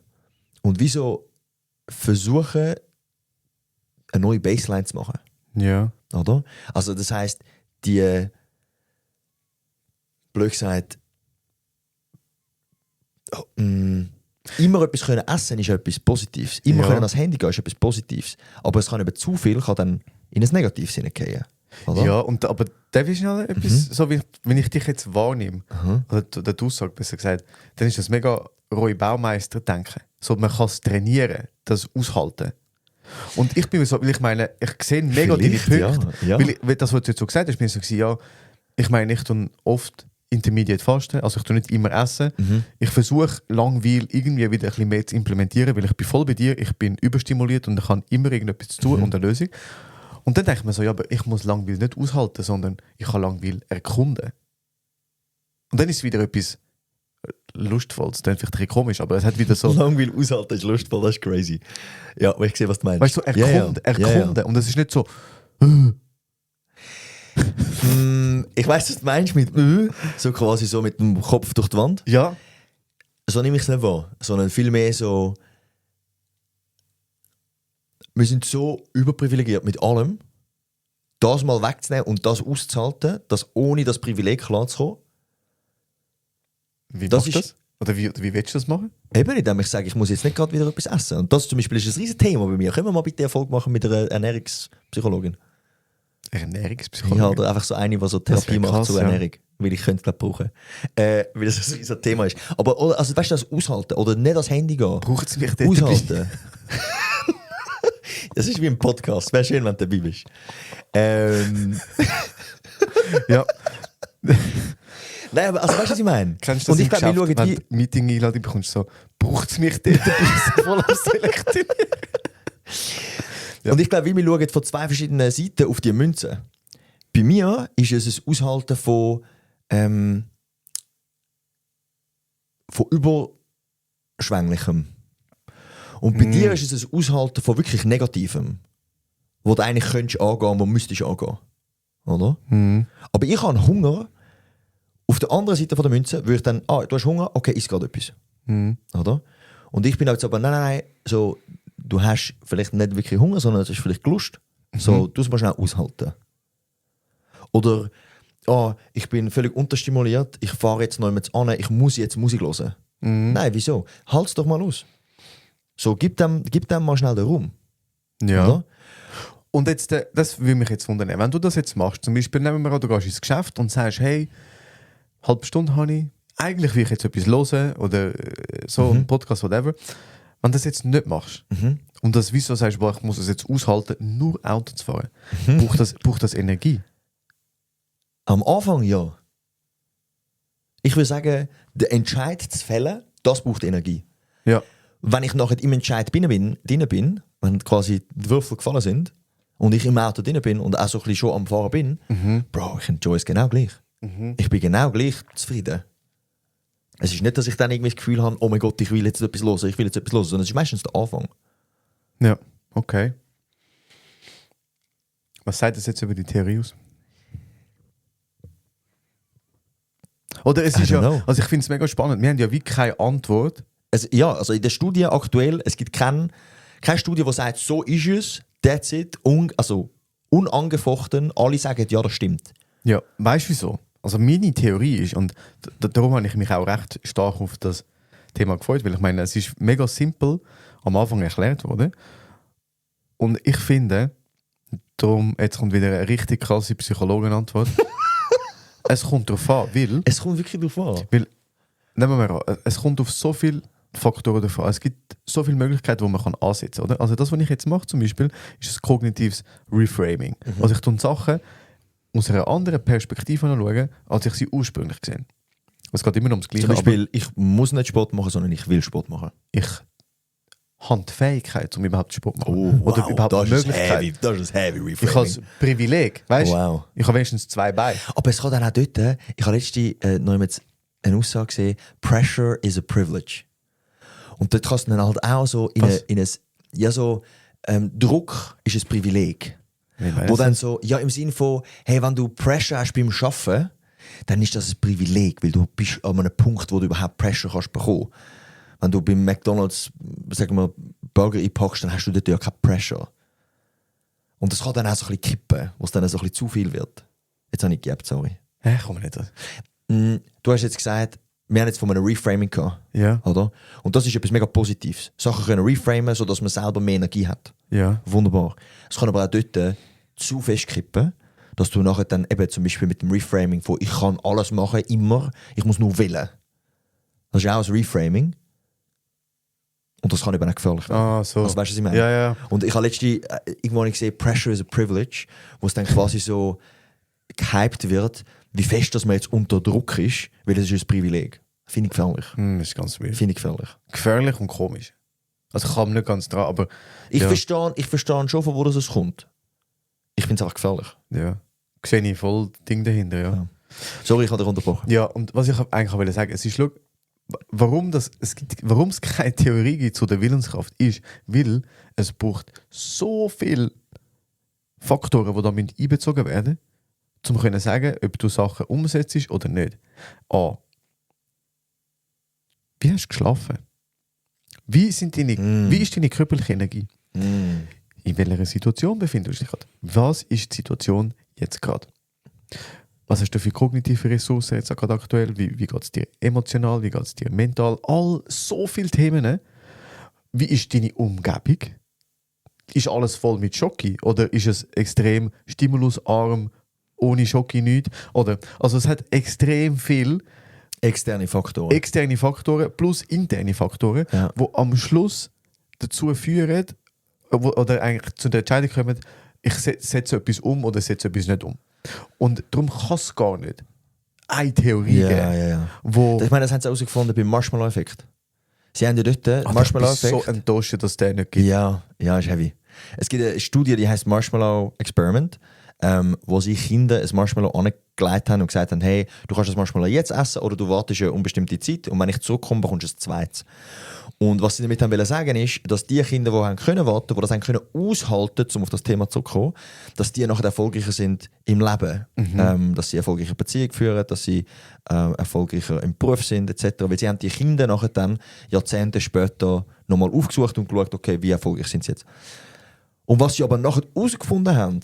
und wieso versuchen, eine neue Baseline zu machen. Ja. Oder? Also das heisst, die blöd gesagt, immer etwas können essen ist etwas Positives. Immer können ans Handy gehen ist etwas Positives. Aber es kann eben zu viel kann dann in ein negatives Sinne gehen. Oder? Ja, aber darf ich schnell etwas, so wie wenn ich dich jetzt wahrnehme, oder die Aussage besser gesagt, dann ist das mega Roy Baumeister denken. So, man kann es trainieren, das aushalten. Und ich bin so, weil ich meine, ich sehe mega deine Vielleicht, Punkte. ja. Weil das, was du jetzt so gesagt hast, bin ich so gewesen, ja, ich meine, ich tue oft Intermediate fasten, also ich tue nicht immer essen. Ich versuche Langweil irgendwie wieder ein bisschen mehr zu implementieren, weil ich bin voll bei dir, ich bin überstimuliert und ich habe immer irgendetwas zu tun und eine Lösung. Und dann denke ich mir so, ja, aber ich muss Langweil nicht aushalten, sondern ich kann Langweil erkunden. Und dann ist es wieder etwas Lustvolles, das ist vielleicht ein bisschen komisch, aber es hat wieder so... Langweil aushalten ist lustvoll, das ist crazy. Ja, aber ich sehe, was du meinst. Weißt du, erkunden. Ja. Und es ist nicht so... Ich weiss, was du meinst mit so quasi so mit dem Kopf durch die Wand. Ja. So nehme ich es nicht wahr, sondern vielmehr so... Wir sind so überprivilegiert mit allem, das mal wegzunehmen und das auszuhalten, dass ohne das Privileg klarzukommen. Wie Das machst du das? Oder wie willst du das machen? Eben, indem ich sage, ich muss jetzt nicht gerade wieder etwas essen. Und das zum Beispiel ist ein riesiges Thema bei mir. Können wir mal bitte Erfolg machen mit einer Ernährungspsychologin? Ernährungspsychologie? Ja, oder einfach so eine, die so Das Therapie wär macht krass, zu ja. Ernährung. Weil ich könnte es nicht brauchen. Weil das ein riesiges Thema ist. Aber also, weißt du, das aushalten oder nicht ans Handy gehen. Braucht es mich dort Aushalten. Das ist wie ein Podcast. Wäre schön, wenn du dabei bist. Ja. Nein, aber also, weißt du, was ich meine? Kennst du das Und ich im glaube, wir Geschäft, schauen wenn wie... du Meeting-Einladung bekommst, so, braucht es mich dort dabei, voll am Selektionieren? Ja. Und ich glaube, wir schauen von zwei verschiedenen Seiten auf die Münze. Bei mir ist es ein Aushalten von Überschwänglichem. Und bei dir ist es ein Aushalten von wirklich Negativem. Wo du eigentlich könntest angehen, wo du müsstest angehen. Oder? Aber ich habe Hunger. Auf der anderen Seite von der Münze würde ich dann, du hast Hunger, okay, isst gerade etwas. Oder? Und ich bin jetzt aber, nein, so, du hast vielleicht nicht wirklich Hunger, sondern es ist vielleicht Lust. So, du musst mal schnell aushalten. Oder, ich bin völlig unterstimuliert, ich fahre jetzt noch mit an, ich muss jetzt Musik hören. Nein, wieso? Halt's doch mal aus. So, gib dem mal schnell den Raum. Ja. Oder? Und jetzt, das würde mich jetzt wundern, wenn du das jetzt machst, zum Beispiel nehmen wir an, du gehst ins Geschäft und sagst, hey, halbe Stunde habe ich, eigentlich will ich jetzt etwas hören oder so, einen Podcast, whatever. Wenn du das jetzt nicht machst und das wieso sagst, boah, ich muss das jetzt aushalten, nur Auto zu fahren, braucht das Energie? Am Anfang ja. Ich würde sagen, der Entscheid zu fällen, das braucht Energie. Ja. Wenn ich nachher im Entscheid drin bin, wenn quasi die Würfel gefallen sind und ich im Auto drin bin und auch so ein bisschen schon am Fahren bin, Bro, ich enjoy es genau gleich. Ich bin genau gleich zufrieden. Es ist nicht, dass ich dann irgendwie das Gefühl habe, oh mein Gott, ich will jetzt etwas hören, sondern es ist meistens der Anfang. Ja, okay. Was sagt das jetzt über die Theorie aus? Oder es I ist don't ja, know. also ich finde es mega spannend, wir haben ja wie keine Antwort. Also in der Studie aktuell, es gibt keine Studie, die sagt, so ist es, that's it, unangefochten, alle sagen, ja, das stimmt. Ja, weißt du wieso? Also meine Theorie ist, und darum habe ich mich auch recht stark auf das Thema gefreut, weil ich meine, es ist mega simpel am Anfang erklärt worden. Und ich finde, darum, jetzt kommt wieder eine richtig krasse Psychologenantwort. Es kommt darauf an, weil... Es kommt wirklich darauf an. Weil, nehmen wir an, es kommt auf so viele Faktoren davon an. Es gibt so viele Möglichkeiten, die man ansetzen kann. Oder? Also das, was ich jetzt mache zum Beispiel, ist ein kognitives Reframing. Also ich tue Sachen aus einer anderen Perspektive anschauen, als ich sie ursprünglich gesehen. Es geht immer noch ums Gleiche. Zum Beispiel, ich muss nicht Sport machen, sondern ich will Sport machen. Ich habe die Fähigkeit, um überhaupt Sport zu Oh, machen. Oder wow, überhaupt die Möglichkeit. Das ist ein heavy Ich habe das Reframing. Privileg, weißt du? Wow. Ich habe wenigstens 2 Beine. Aber es kann dann auch dort, ich habe letztens noch jetzt eine Aussage gesehen, Pressure is a privilege. Und dort kannst du dann halt auch so Druck ist ein Privileg. Wo dann so, ja im Sinne von, hey, wenn du Pressure hast beim Arbeiten, dann ist das ein Privileg, weil du bist an einem Punkt, wo du überhaupt Pressure kannst bekommen. Wenn du beim McDonald's, sagen wir, Burger einpackst, dann hast du dort ja keine Pressure. Und das kann dann auch so ein bisschen kippen, wo es dann so ein bisschen zu viel wird. Jetzt habe ich gegeben, sorry. Komm nicht. Du hast jetzt gesagt, wir haben jetzt von einem Reframing gehabt, Ja. oder? Und das ist etwas mega Positives. Sachen können reframen, sodass man selber mehr Energie hat. Ja. Wunderbar. Es kann aber auch dort zu fest kippen, dass du nachher dann eben zum Beispiel mit dem Reframing von ich kann alles machen, immer, ich muss nur wählen. Das ist auch ein Reframing. Und das kann eben auch gefährlich werden. Ah, so. Also, weißt du, was ich meine? Ja, ja. Und ich habe letztens irgendwo gesehen, Pressure is a Privilege, wo es dann quasi so gehypt wird, wie fest dass man jetzt unter Druck ist, weil das ist ein Privileg. Finde ich gefährlich. Das ist ganz weird. Finde ich gefährlich. Gefährlich und komisch. Also ich kam nicht ganz dran, aber Ich ja. verstehe schon, von wo das kommt. Ich finde es einfach gefährlich. Ja. Sehe ich voll Ding dahinter, ja. Ja. Sorry, ich habe dich unterbrochen. Ja, und was ich eigentlich wollte sagen, es ist, schau, warum es keine Theorie gibt zu der Willenskraft, ist, weil es braucht so viele Faktoren, die da einbezogen werden, um zu sagen, ob du Sachen umsetzt oder nicht. A. Wie hast du geschlafen? Wie ist deine körperliche Energie? In welcher Situation befindest du dich gerade? Was ist die Situation jetzt gerade? Was hast du für kognitive Ressourcen jetzt gerade aktuell? Wie geht es dir emotional? Wie geht es dir mental? So viele Themen. Ne? Wie ist deine Umgebung? Ist alles voll mit Schoki? Oder ist es extrem stimulusarm, ohne Schoki nichts? Also es hat extrem viel Externe Faktoren plus interne Faktoren, Ja. die am Schluss dazu führen, oder eigentlich zu der Entscheidung kommen, ich setze etwas um oder setze etwas nicht um. Und darum kann es gar nicht eine Theorie geben, Ja. wo... Ich meine, das haben sie herausgefunden beim Marshmallow-Effekt. Sie haben ja dort den Ich bin Marshmallow-Effekt. so enttäuscht, dass der nicht gibt. Ja, ist heavy. Es gibt eine Studie, die heißt Marshmallow Experiment, wo sie Kinder ein Marshmallow angelegt haben und gesagt haben, hey, du kannst das Marshmallow jetzt essen oder du wartest eine unbestimmte Zeit und wenn ich zurückkomme, bekommst du ein zweites. Und was sie damit haben wollen sagen ist, dass die Kinder, die haben können warten, die das haben können aushalten, um auf das Thema zurückzukommen, dass die nachher erfolgreicher sind im Leben, dass sie erfolgreicher Beziehungen führen, dass sie erfolgreicher im Beruf sind etc. Weil sie haben die Kinder nachher dann Jahrzehnte später nochmal aufgesucht und geschaut, okay, wie erfolgreich sind sie jetzt. Und was sie aber nachher herausgefunden haben,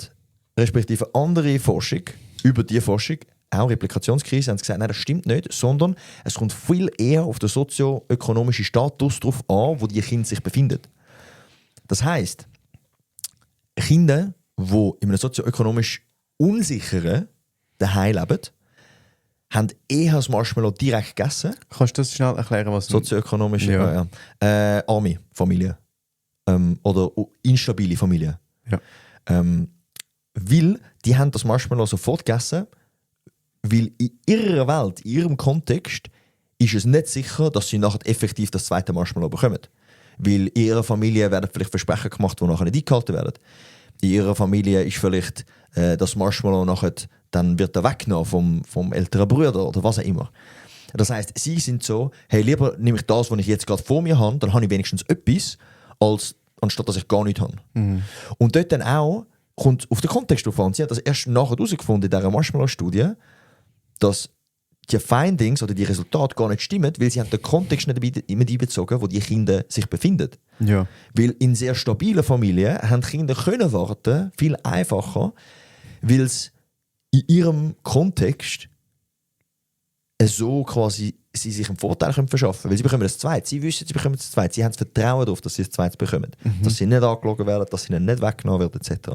respektive andere Forschung, über die Forschung, auch Replikationskrise, haben sie gesagt, nein, das stimmt nicht, sondern es kommt viel eher auf den sozioökonomischen Status drauf an, wo die Kinder sich befinden. Das heisst, Kinder, die in einem sozioökonomisch unsicheren daheim leben, haben eher das Marshmallow direkt gegessen. Kannst du das schnell erklären, was... Sozioökonomisch, Ja. arme Familien oder instabile Familien. Ja. Weil die haben das Marshmallow sofort gegessen, weil in ihrer Welt, in ihrem Kontext, ist es nicht sicher, dass sie nachher effektiv das zweite Marshmallow bekommen. Weil in ihrer Familie werden vielleicht Versprechen gemacht, die nachher nicht eingehalten werden. In ihrer Familie ist vielleicht das Marshmallow nachher, dann wird er weggenommen vom älteren Bruder oder was auch immer. Das heisst, sie sind so, hey, lieber nehme ich das, was ich jetzt gerade vor mir habe, dann habe ich wenigstens etwas, anstatt dass ich gar nichts habe. Und dort dann auch kommt auf den Kontext drauf an. Sie hat das erst nachher herausgefunden in dieser Marshmallow-Studie, dass die Findings oder die Resultate gar nicht stimmen, weil sie haben den Kontext nicht mit einbezogen, wo die Kinder sich befinden. Ja. Weil in sehr stabilen Familien haben die Kinder können warten, viel einfacher, weil es in ihrem Kontext so quasi sie sich einen Vorteil können verschaffen können. Weil sie bekommen das Zweite. Sie wissen, sie bekommen das Zweite. Sie haben das Vertrauen darauf, dass sie das Zweite bekommen. Dass sie nicht angelogen werden, dass sie ihnen nicht weggenommen werden, etc.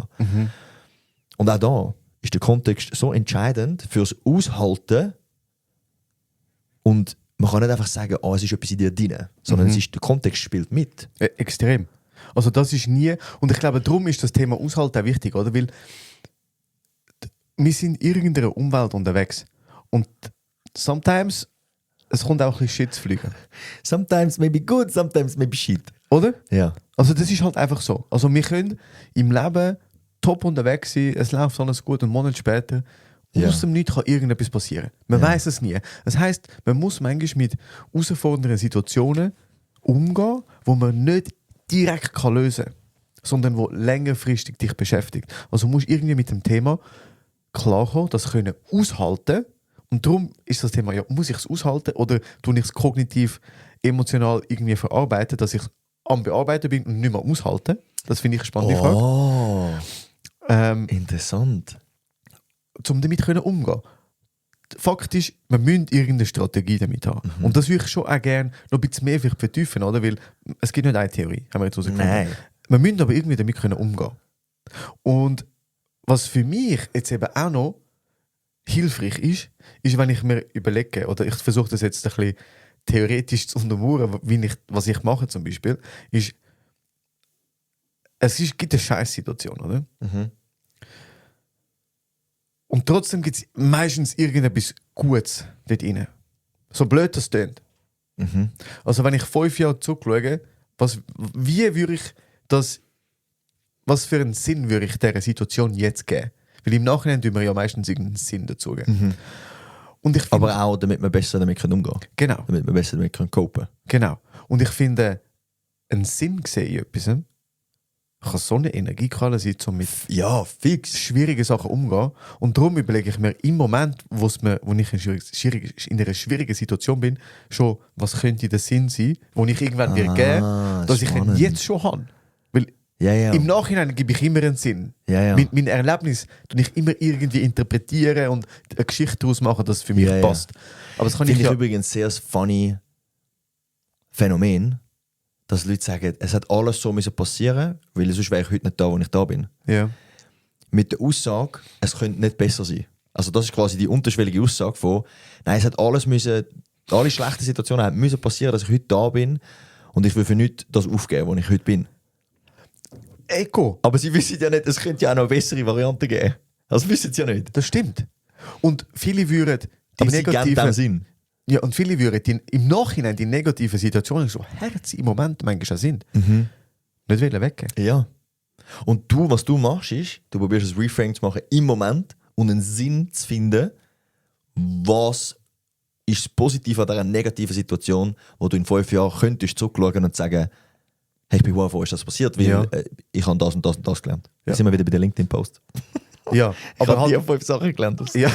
Und auch da ist der Kontext so entscheidend fürs Aushalten. Und man kann nicht einfach sagen, es ist etwas in dir drin, sondern es ist, der Kontext spielt mit. Extrem. Also das ist nie... Und ich glaube, darum ist das Thema Aushalten auch wichtig, oder? Weil wir sind in irgendeiner Umwelt unterwegs. Und sometimes es kommt auch ein bisschen Shit zu fliegen. Sometimes maybe good, sometimes maybe shit. Oder? Ja. Also das ist halt einfach so. Also wir können im Leben top unterwegs sein, es läuft alles gut und einen Monat später aus dem Nichts kann irgendetwas passieren. Man weiß es nie. Das heisst, man muss manchmal mit herausfordernden Situationen umgehen, wo man nicht direkt lösen kann, sondern wo längerfristig dich beschäftigt. Also du musst irgendwie mit dem Thema klarkommen, das können aushalten. Und darum ist das Thema, muss ich es aushalten oder tue ich es kognitiv, emotional irgendwie verarbeiten, dass ich am Bearbeiten bin und nicht mehr aushalten? Das finde ich eine spannende Frage. Interessant. Um damit umgehen. Fakt ist, wir müssen irgendeine Strategie damit haben. Und das würde ich schon auch gerne noch ein bisschen mehr vertiefen, oder? Weil es gibt nicht eine Theorie, haben wir jetzt herausgefunden. Nein. Wir müssen aber irgendwie damit umgehen. Und was für mich jetzt eben auch noch hilfreich ist, wenn ich mir überlege, oder ich versuche das jetzt ein bisschen theoretisch zu untermauern, was ich mache zum Beispiel, ist, gibt eine Scheißsituation, oder? Mhm. Und trotzdem gibt es meistens irgendetwas Gutes dort rein. So blöd das klingt. Mhm. Also wenn ich 5 Jahre zurückschaue, wie würde ich das, was für einen Sinn würde ich dieser Situation jetzt geben? Weil im Nachhinein tun wir ja meistens irgendeinen Sinn dazu geben. Und ich finde, Aber auch, damit wir besser damit umgehen können. genau, Damit wir besser damit copen können. genau. Und ich finde, einen Sinn gesehen in etwas kann so eine Energiequelle sein, um mit Ja, fix. schwierigen Sachen umzugehen. Und darum überlege ich mir im Moment, wo ich in einer schwierigen Situation bin, schon, was könnte der Sinn sein, wo ich irgendwann wird geben, dass ich ihn spannend. jetzt schon habe. Weil Ja. im Nachhinein gebe ich immer einen Sinn. Ja. Mein Erlebnis tue ich immer irgendwie interpretieren und eine Geschichte daraus machen, dass es für mich Ja. passt. Aber das kann Finde ich ich ja... übrigens sehr funny Phänomen, dass Leute sagen, es hat alles so müssen passieren, weil sonst wäre ich heute nicht da, wo ich da bin. Ja. Mit der Aussage, es könnte nicht besser sein. Also das ist quasi die unterschwellige Aussage von, nein, es hat alles müssen, alle schlechten Situationen haben müssen passieren, dass ich heute da bin und ich will für nichts das aufgeben, wo ich heute bin. Eco, Aber sie wissen ja nicht, es könnte ja auch noch eine bessere Variante geben. Das wissen sie ja nicht. das stimmt. Und viele würden die Aber sie geben dem negativen... Sinn. Ja, und viele würden im Nachhinein die negativen Situationen, so Herz im Moment manchmal auch sind, Mhm. nicht wollen weggeben. Ja. Und was du machst, ist, du probierst ein Reframe zu machen im Moment und einen Sinn zu finden, was ist das Positive an dieser negativen Situation, wo du in 5 Jahren könntest zurückschauen und sagen, hey, ich bin wow, wo ist das passiert, weil Ja. Ich habe das und das und das gelernt. Ja. Jetzt sind wir wieder bei der LinkedIn-Post. Ja, Ich aber habe halt... 5 Sachen gelernt. Ja.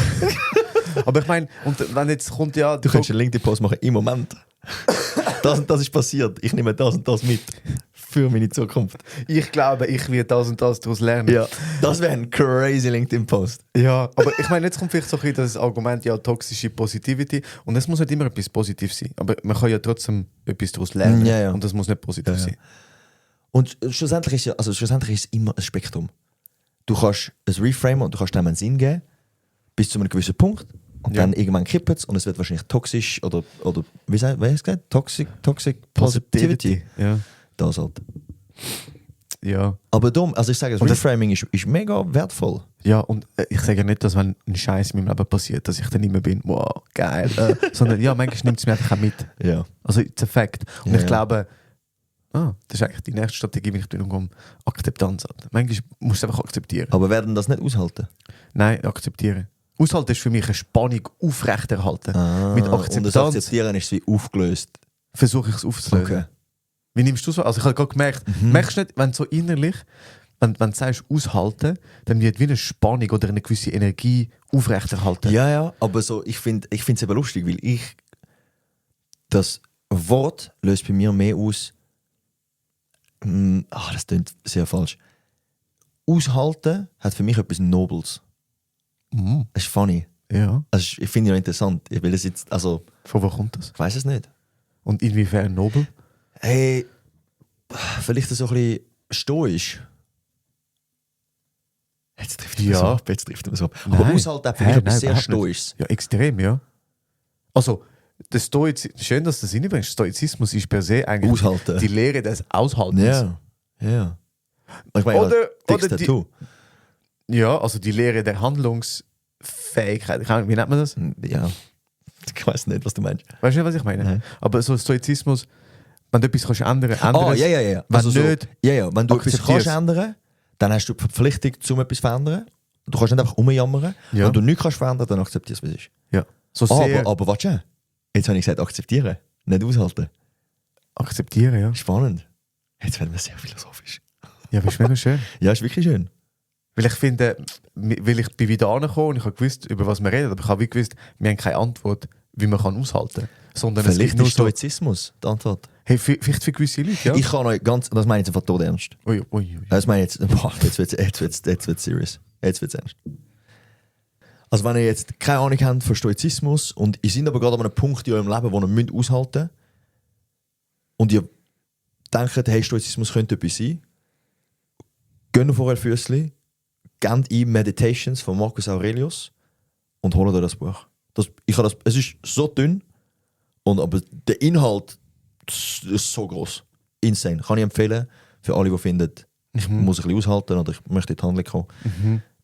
Aber ich meine, und wenn jetzt kommt ja... Du könntest einen LinkedIn-Post machen im Moment. Das und das ist passiert. Ich nehme das und das mit für meine Zukunft. Ich glaube, ich werde das und das daraus lernen. Ja, das wäre ein crazy LinkedIn-Post. Ja, aber ich meine, jetzt kommt vielleicht so ein bisschen das Argument, ja, toxische Positivity. Und es muss nicht immer etwas Positives sein. Aber man kann ja trotzdem etwas daraus lernen. Ja. Und das muss nicht positiv sein. Und schlussendlich ist es immer ein Spektrum. Du kannst ein Reframe und du kannst dem einen Sinn geben, bis zu einem gewissen Punkt. Und Ja. dann irgendwann kippt es und es wird wahrscheinlich toxisch oder wie heißt es gesagt? Toxic Positivity. Ja. Das halt. Ja. Aber dumm, also ich sage, das Und das- Reframing ist mega wertvoll. Ja, und ich sage ja nicht, dass wenn ein Scheiß in meinem Leben passiert, dass ich dann nicht mehr bin, wow, geil. Sondern ja, manchmal nimmt es mir einfach auch mit. Ja. Also, it's a fact. Und Ja, ich ja. glaube, das ist eigentlich die nächste Strategie, wenn ich um Akzeptanz hat. Manchmal musst du es einfach akzeptieren. Aber werden das nicht aushalten? Nein, akzeptieren. Aushalten ist für mich eine Spannung aufrechterhalten. Mit Und das Akzeptanz Akzeptieren ist wie aufgelöst. versuche ich es aufzulösen. Okay. Wie nimmst du es wahr? Also ich habe gerade gemerkt, merkst du nicht, wenn so innerlich, wenn du sagst aushalten, dann wird wie eine Spannung oder eine gewisse Energie aufrechterhalten. Ja, aber so, ich finde es eben lustig, weil das Wort löst bei mir mehr aus. Das klingt sehr falsch. Aushalten hat für mich etwas Nobles. Mhm. Das ist funny. Ja. Also ich finde es ja interessant. Ich will es jetzt, also, Von wo kommt das? ich weiß es nicht. Und inwiefern nobel? Hey, vielleicht so ein bisschen stoisch. Jetzt trifft es Ja. so ab. Aber Nein. Aushalten hat für mich Hä, etwas nein, sehr überhaupt nicht. Stoisches. Ja, extrem, ja. Also, der schön, dass du das reinbringst. Stoizismus ist per se eigentlich Aushalten. die Lehre des Aushaltens. Ja. Ich meine, Oder dickes die- Tattoo. Ja, also die Lehre der Handlungsfähigkeit. Wie nennt man das? Ja. Ich weiß nicht, was du meinst. Weißt du nicht, was ich meine? Nein. Aber so Stoizismus, wenn du etwas kannst ändern kannst, Oh, ja. Wenn nicht, Wenn du etwas akzeptierst. kannst ändern, dann hast du die Verpflichtung, zum etwas zu verändern. Du kannst nicht einfach rumjammern. Ja. Wenn du nichts kannst verändern, dann akzeptierst du, wie es ist. ja, so sehr Aber warte schon. Jetzt habe ich gesagt, akzeptieren. Nicht aushalten. akzeptieren, ja. Spannend. Jetzt werden wir sehr philosophisch. Ja, das ist mega schön. Ja, ist wirklich schön. Weil ich finde, weil ich bin wieder angekommen und ich habe gewusst, über was wir reden, aber ich habe wie gewusst, wir haben keine Antwort, wie man kann aushalten kann. Sondern es Vielleicht gibt nur ist so, Stoizismus die Antwort. hey, vielleicht für gewisse Leute, ja. Ich kann euch ganz, das meine ich jetzt einfach tot ernst. Ui. Das meine ich jetzt, jetzt wird's serious. Jetzt wird's ernst. Also wenn ihr jetzt keine Ahnung habt von Stoizismus und ihr seid aber gerade an einem Punkt in eurem Leben, wo ihr müsst aushalten und ihr denkt, hey, Stoizismus könnte etwas sein, geht auf euer Füßli, gebt ihm Meditations von Marcus Aurelius und holt euch das Buch. Es ist so dünn Aber der Inhalt ist so groß. Insane. Kann ich empfehlen. Für alle, die finden, ich muss ein bisschen aushalten oder ich möchte in die Handlung kommen.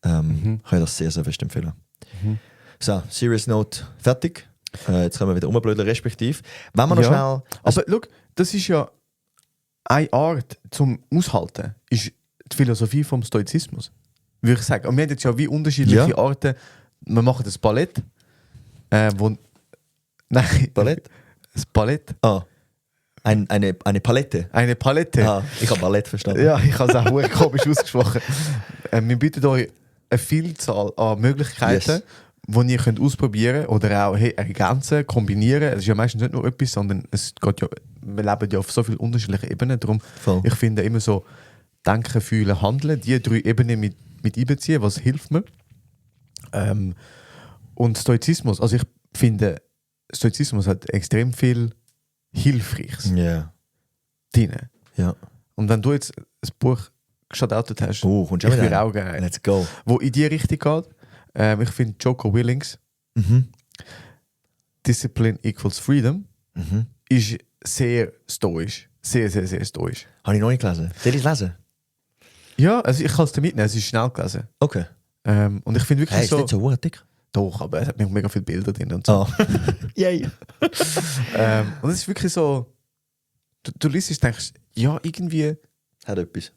Kann ich das sehr, sehr fest empfehlen. So, Serious Note fertig. Jetzt können wir wieder umblödeln, respektive. Wenn wir noch schnell... Aber schau, das ist ja eine Art zum Aushalten, ist die Philosophie vom Stoizismus. Würde ich sagen. Und wir haben jetzt ja wie unterschiedliche Arten. Wir machen das Ballett. Nein. Ballett? Das Ballett. Ah. Eine Palette. Eine Palette. Ah, ich habe Ballett verstanden. Ja, ich habe es auch sehr komisch ausgesprochen. Wir bieten euch eine Vielzahl an Möglichkeiten, die ihr könnt ausprobieren oder auch ergänzen, kombinieren. Es ist ja meistens nicht nur etwas, sondern es geht ja, wir leben ja auf so vielen unterschiedlichen Ebenen. Darum, ich finde immer so Denken, Fühlen, Handeln, die 3 Ebenen mit einbeziehen, was hilft mir. Und Stoizismus, also ich finde, Stoizismus hat extrem viel Hilfreiches drin. Ja. Und wenn du jetzt ein Buch gestartet hast, ich würde auch gerne, let's go. wo in die Richtung geht, ich finde Jocko Willings, Discipline equals Freedom, ist sehr stoisch. Sehr, sehr, sehr stoisch. Habe ich noch nicht gelesen. Soll ich es lesen? Ja, also ich kann es dir mitnehmen, es ist schnell gelesen. Okay. Und ich finde wirklich Hey, ist nicht so dick? Doch, aber es hat mega viele Bilder drin und so. Yay. Und es ist wirklich so, du liest es und denkst, ja, irgendwie, Hat etwas.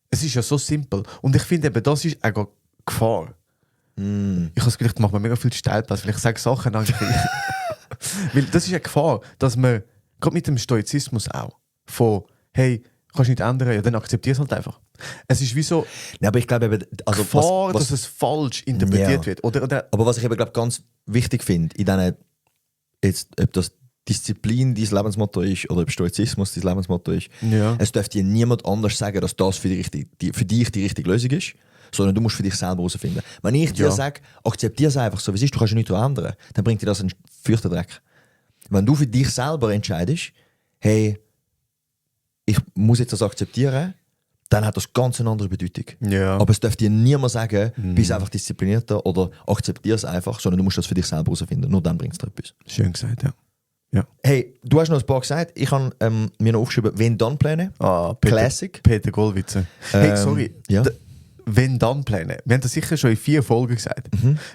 es ist ja so simpel. Und ich finde eben, das ist auch Gefahr. Ich habe das Gefühl, ich mache mir mega viel Steilpass, weil ich sage Sachen eigentlich. Weil das ist eine Gefahr, dass man, gerade mit dem Stoizismus auch, von, hey, kannst du nicht ändern, ja, dann akzeptier es halt einfach. Es ist wie so Ja, aber ich glaube eben, also Gefahr, dass es falsch interpretiert wird. Oder, aber was ich eben glaube ganz wichtig finde, in diesen, jetzt, ob das Disziplin dein Lebensmotto ist oder ob Stoizismus dein Lebensmotto ist, Ja. es darf dir niemand anders sagen, dass das für dich die richtige Lösung ist, sondern du musst für dich selber herausfinden. Wenn ich dir sage, akzeptiere es einfach so, wie es ist, du kannst ja nichts ändern, dann bringt dir das einen Fürchterdreck. Wenn du für dich selber entscheidest, hey, ich muss jetzt das akzeptieren, dann hat das ganz eine andere Bedeutung. Ja. Aber es darf dir niemand sagen, bist einfach disziplinierter oder akzeptiere es einfach, sondern du musst das für dich selber herausfinden. Nur dann bringt es dir etwas. Schön gesagt, ja. Hey, du hast noch ein paar gesagt. Ich habe mir noch aufgeschrieben, Wenn-Dann-Pläne. Classic. Peter Gollwitzer. Hey, sorry. Ja. Wenn-Dann-Pläne. Wir haben das sicher schon in 4 Folgen gesagt.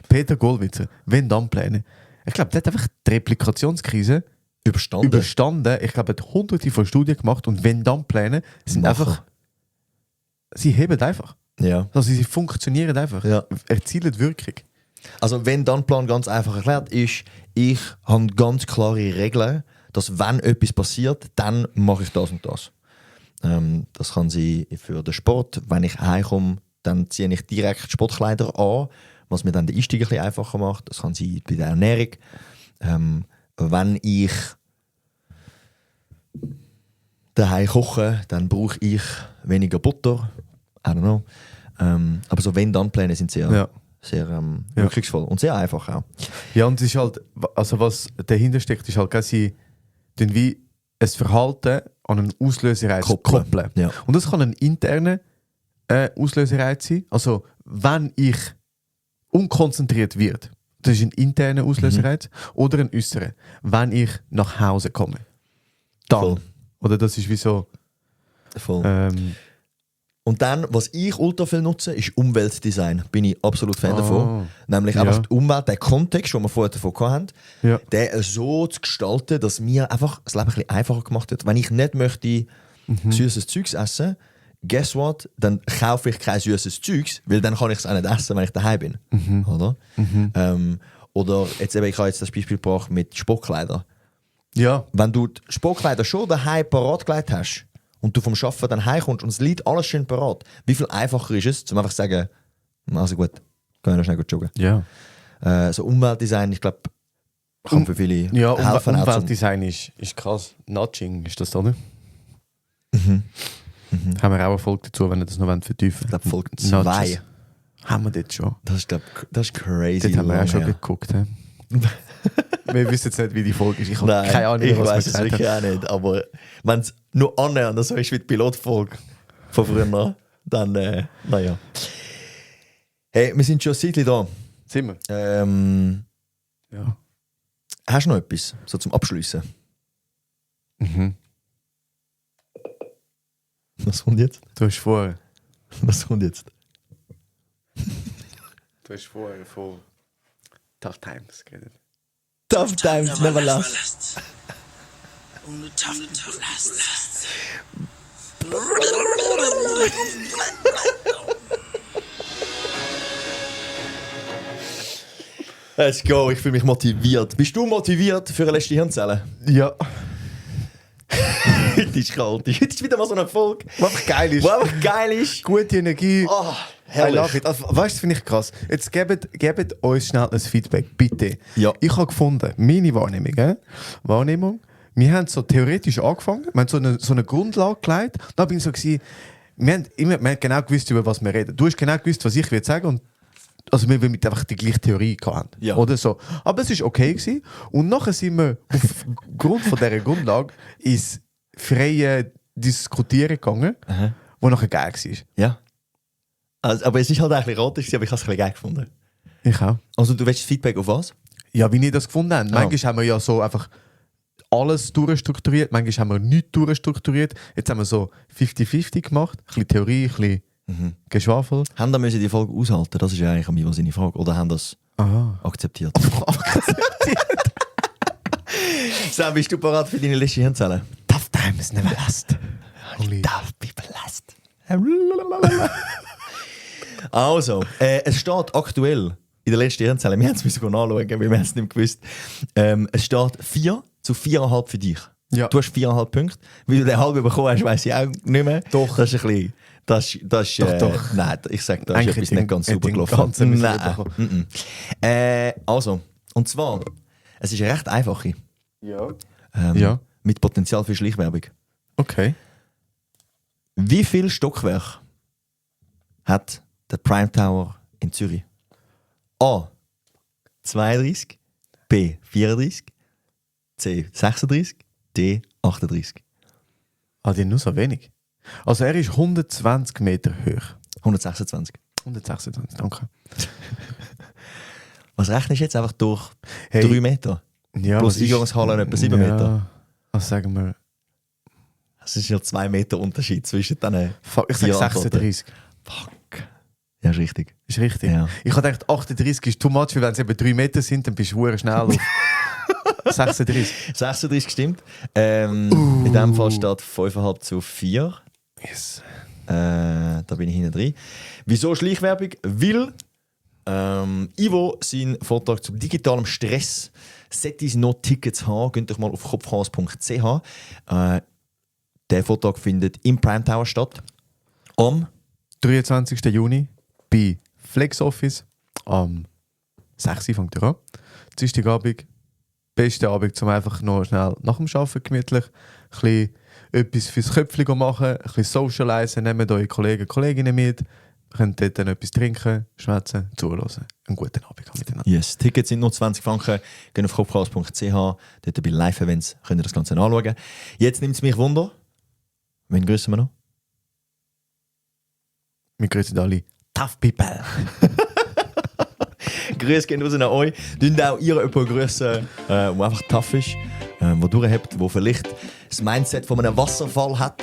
Peter Gollwitzer, Wenn-Dann-Pläne. Ich glaube, der hat einfach die Replikationskrise überstanden. Ich glaube, er hat hunderte von Studien gemacht und Wenn-Dann-Pläne sind einfach... Sie heben einfach. Ja. Also sie funktionieren einfach. Ja. Erzielen Wirkung. Also Wenn-Dann-Plan ganz einfach erklärt ist, ich habe ganz klare Regeln, dass wenn etwas passiert, dann mache ich das und das. Das kann sein für den Sport. Wenn ich heimkomme, dann ziehe ich direkt Sportkleider an, was mir dann den Einstieg ein bisschen einfacher macht. Das kann sein bei der Ernährung. Wenn ich daheim koche, dann brauche ich weniger Butter. I don't know. Aber so Wenn-Dann-Pläne sind sehr wirkungsvoll und sehr einfach auch. Ja, und es ist halt, also was dahinter steckt, ist halt, dass sie dann wie ein Verhalten an einen Auslösereiz koppeln. Ja. Und das kann ein interner Auslösereiz sein. Also, wenn ich unkonzentriert wird, das ist ein interner Auslösereiz. Oder ein äußerer, wenn ich nach Hause komme. Dann. Voll. Oder das ist wie so... Voll. Und dann, was ich ultra viel nutze, ist Umweltdesign. Bin ich absolut Fan davon. Nämlich einfach die Umwelt, der Kontext, den wir vorher davon hatten, den so zu gestalten, dass mir einfach das Leben ein bisschen einfacher gemacht wird. Wenn ich nicht möchte süßes Zeugs essen, guess what? Dann kaufe ich kein süßes Zeugs, weil dann kann ich es auch nicht essen, wenn ich daheim bin. Oder? Oder jetzt eben, ich habe jetzt das Beispiel gebracht mit Sportkleidern. Ja. Wenn du die Sportkleider schon daheim parat gelegt hast, und du vom Arbeiten dann heimkommst und es liegt alles schön parat, wie viel einfacher ist es, um einfach zu sagen, also gut, gehen wir noch schnell joggen. Ja. So Umweltdesign, ich glaube, kann für viele helfen. Umweltdesign ist krass. Nudging ist das, oder? Haben wir auch eine Folge dazu, wenn ihr das noch vertiefen wollt. Ich glaube, Folge 2. Haben wir das schon? Das ist crazy. Das haben wir auch schon geguckt. Wir wissen jetzt nicht, wie die Folge ist. Ich habe keine Ahnung, ich weiß es wirklich auch nicht. Aber wenn es nur annähernd so ist wie die Pilotfolge von früher, dann, naja. Hey, wir sind schon ein Zeitchen da. Sind wir? Ja. Hast du noch etwas, so zum Abschliessen? Mhm. Was kommt jetzt? Du hast vorher. Was kommt jetzt? Du hast vorher von Tough Times geredet. Tough times never last. Let's go, ich fühle mich motiviert. Bist du motiviert für eine letzte Hirnzelle? Ja. Heute ist kalt. Heute ist wieder mal so eine Folge, Was einfach geil ist. die einfach geil ist. Gute Energie. Oh, I love it. Also, weißt du, das finde ich krass. Jetzt gebt uns schnell ein Feedback, bitte. Ja. Ich habe gefunden, meine Wahrnehmung, wir haben so theoretisch angefangen, wir haben so eine Grundlage gelegt. Da bin ich so gewesen, wir haben genau gewusst, über was wir reden. Du hast genau gewusst, was ich will sagen und also wir mit einfach die gleiche Theorie gehabt. Ja. Oder so. Aber es war okay gewesen. Und nachher sind wir aufgrund von dieser Grundlage ins freie Diskutieren gegangen, wo nachher geil war. Ja. Also, aber es ist halt eigentlich erotisch, aber ich habe es ein bisschen geil gefunden. Ich auch. Also du willst Feedback auf was? Ja, wie wir das gefunden haben. Manchmal haben wir ja so einfach alles durchstrukturiert, manchmal haben wir nichts durchstrukturiert. Jetzt haben wir so 50-50 gemacht. Ein bisschen Theorie, ein bisschen Geschwafel. Haben da müssen die Folge aushalten? Das ist ja eigentlich an seine Frage. Oder haben das Aha. akzeptiert? Sam, bist du bereit für deine letzte Hirnzelle? Tough times never last. Tough people last. Also, es steht aktuell in der letzten Hirnzelle, wir haben es anschauen, weil wir haben es nicht gewusst. Es steht 4-4,5 für dich. Ja. Du hast 4,5 Punkte. Wie du den halben bekommen hast, weiss ich auch nicht mehr. Doch. Das ist ein bisschen... Das ist, Doch. Nein, ich sage, da ist Eigentlich etwas hätte nicht ganz ich sauber den gelaufen. ganzen müssen Nein. Also, und zwar, es ist eine recht einfache. Ja. Ja. Mit Potenzial für Schleichwerbung. Okay. Wie viel Stockwerk hat der Prime Tower in Zürich? A. 32, B. 34, C. 36, D. 38. Ah, die haben nur so wenig. Also er ist 120 Meter hoch. 126. 126, danke. Was rechnest du jetzt einfach durch Hey. 3 Meter? Ja, Plus was ist- Eingangshalle etwa 7 Meter. Was sagen wir? Es ist ja 2 Meter Unterschied zwischen diesen Fuck, ich sage 4 Antworten. 36. Fuck. Ja, ist richtig. Ist richtig. Ja. Ich habe gedacht, 38 ist too much, weil wenn es eben 3 Meter sind, dann bist du verdammt schnell auf 36. 36 stimmt. In dem Fall steht 5,5-4. Yes. Da bin ich hinten drin. Wieso Schleichwerbung? Weil Ivo seinen Vortrag zum digitalen Stress, sollte es noch Tickets haben, geht doch mal auf kopfchaos.ch. Der Vortrag findet im Prime Tower statt. Am 23. Juni bei Flex Office. Am 6 Uhr fängt er an. Dienstagabend. Beste Abend, um einfach noch schnell nach dem Arbeiten gemütlich ein bisschen etwas fürs Köpfchen machen, ein bisschen socialisen, nehmt eure Kollegen und Kolleginnen mit, könnt dort dann etwas trinken, schwätzen, zuhören. Einen guten Abend miteinander. Yes, Tickets sind nur 20 Franken. Geht auf kopfchaos.ch. Dort bei Live-Events könnt ihr das Ganze anschauen. Jetzt nimmt es mich Wunder. Wen grüßen wir noch? Wir grüßen alle Tough People. Grüße gehen raus an euch. Dünnt auch ihr jemanden grüßen, der einfach tough ist, der durchhebt, der vielleicht das Mindset von einem Wasserfall hat.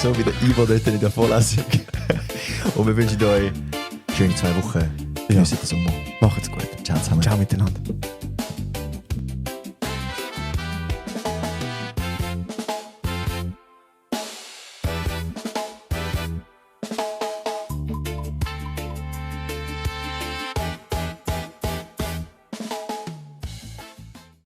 So wie der Ivo dort in der Vorlesung. Und wir wünschen euch schöne 2 Wochen. Genießt den Sommer. Macht's gut. Ciao zusammen. Ciao miteinander.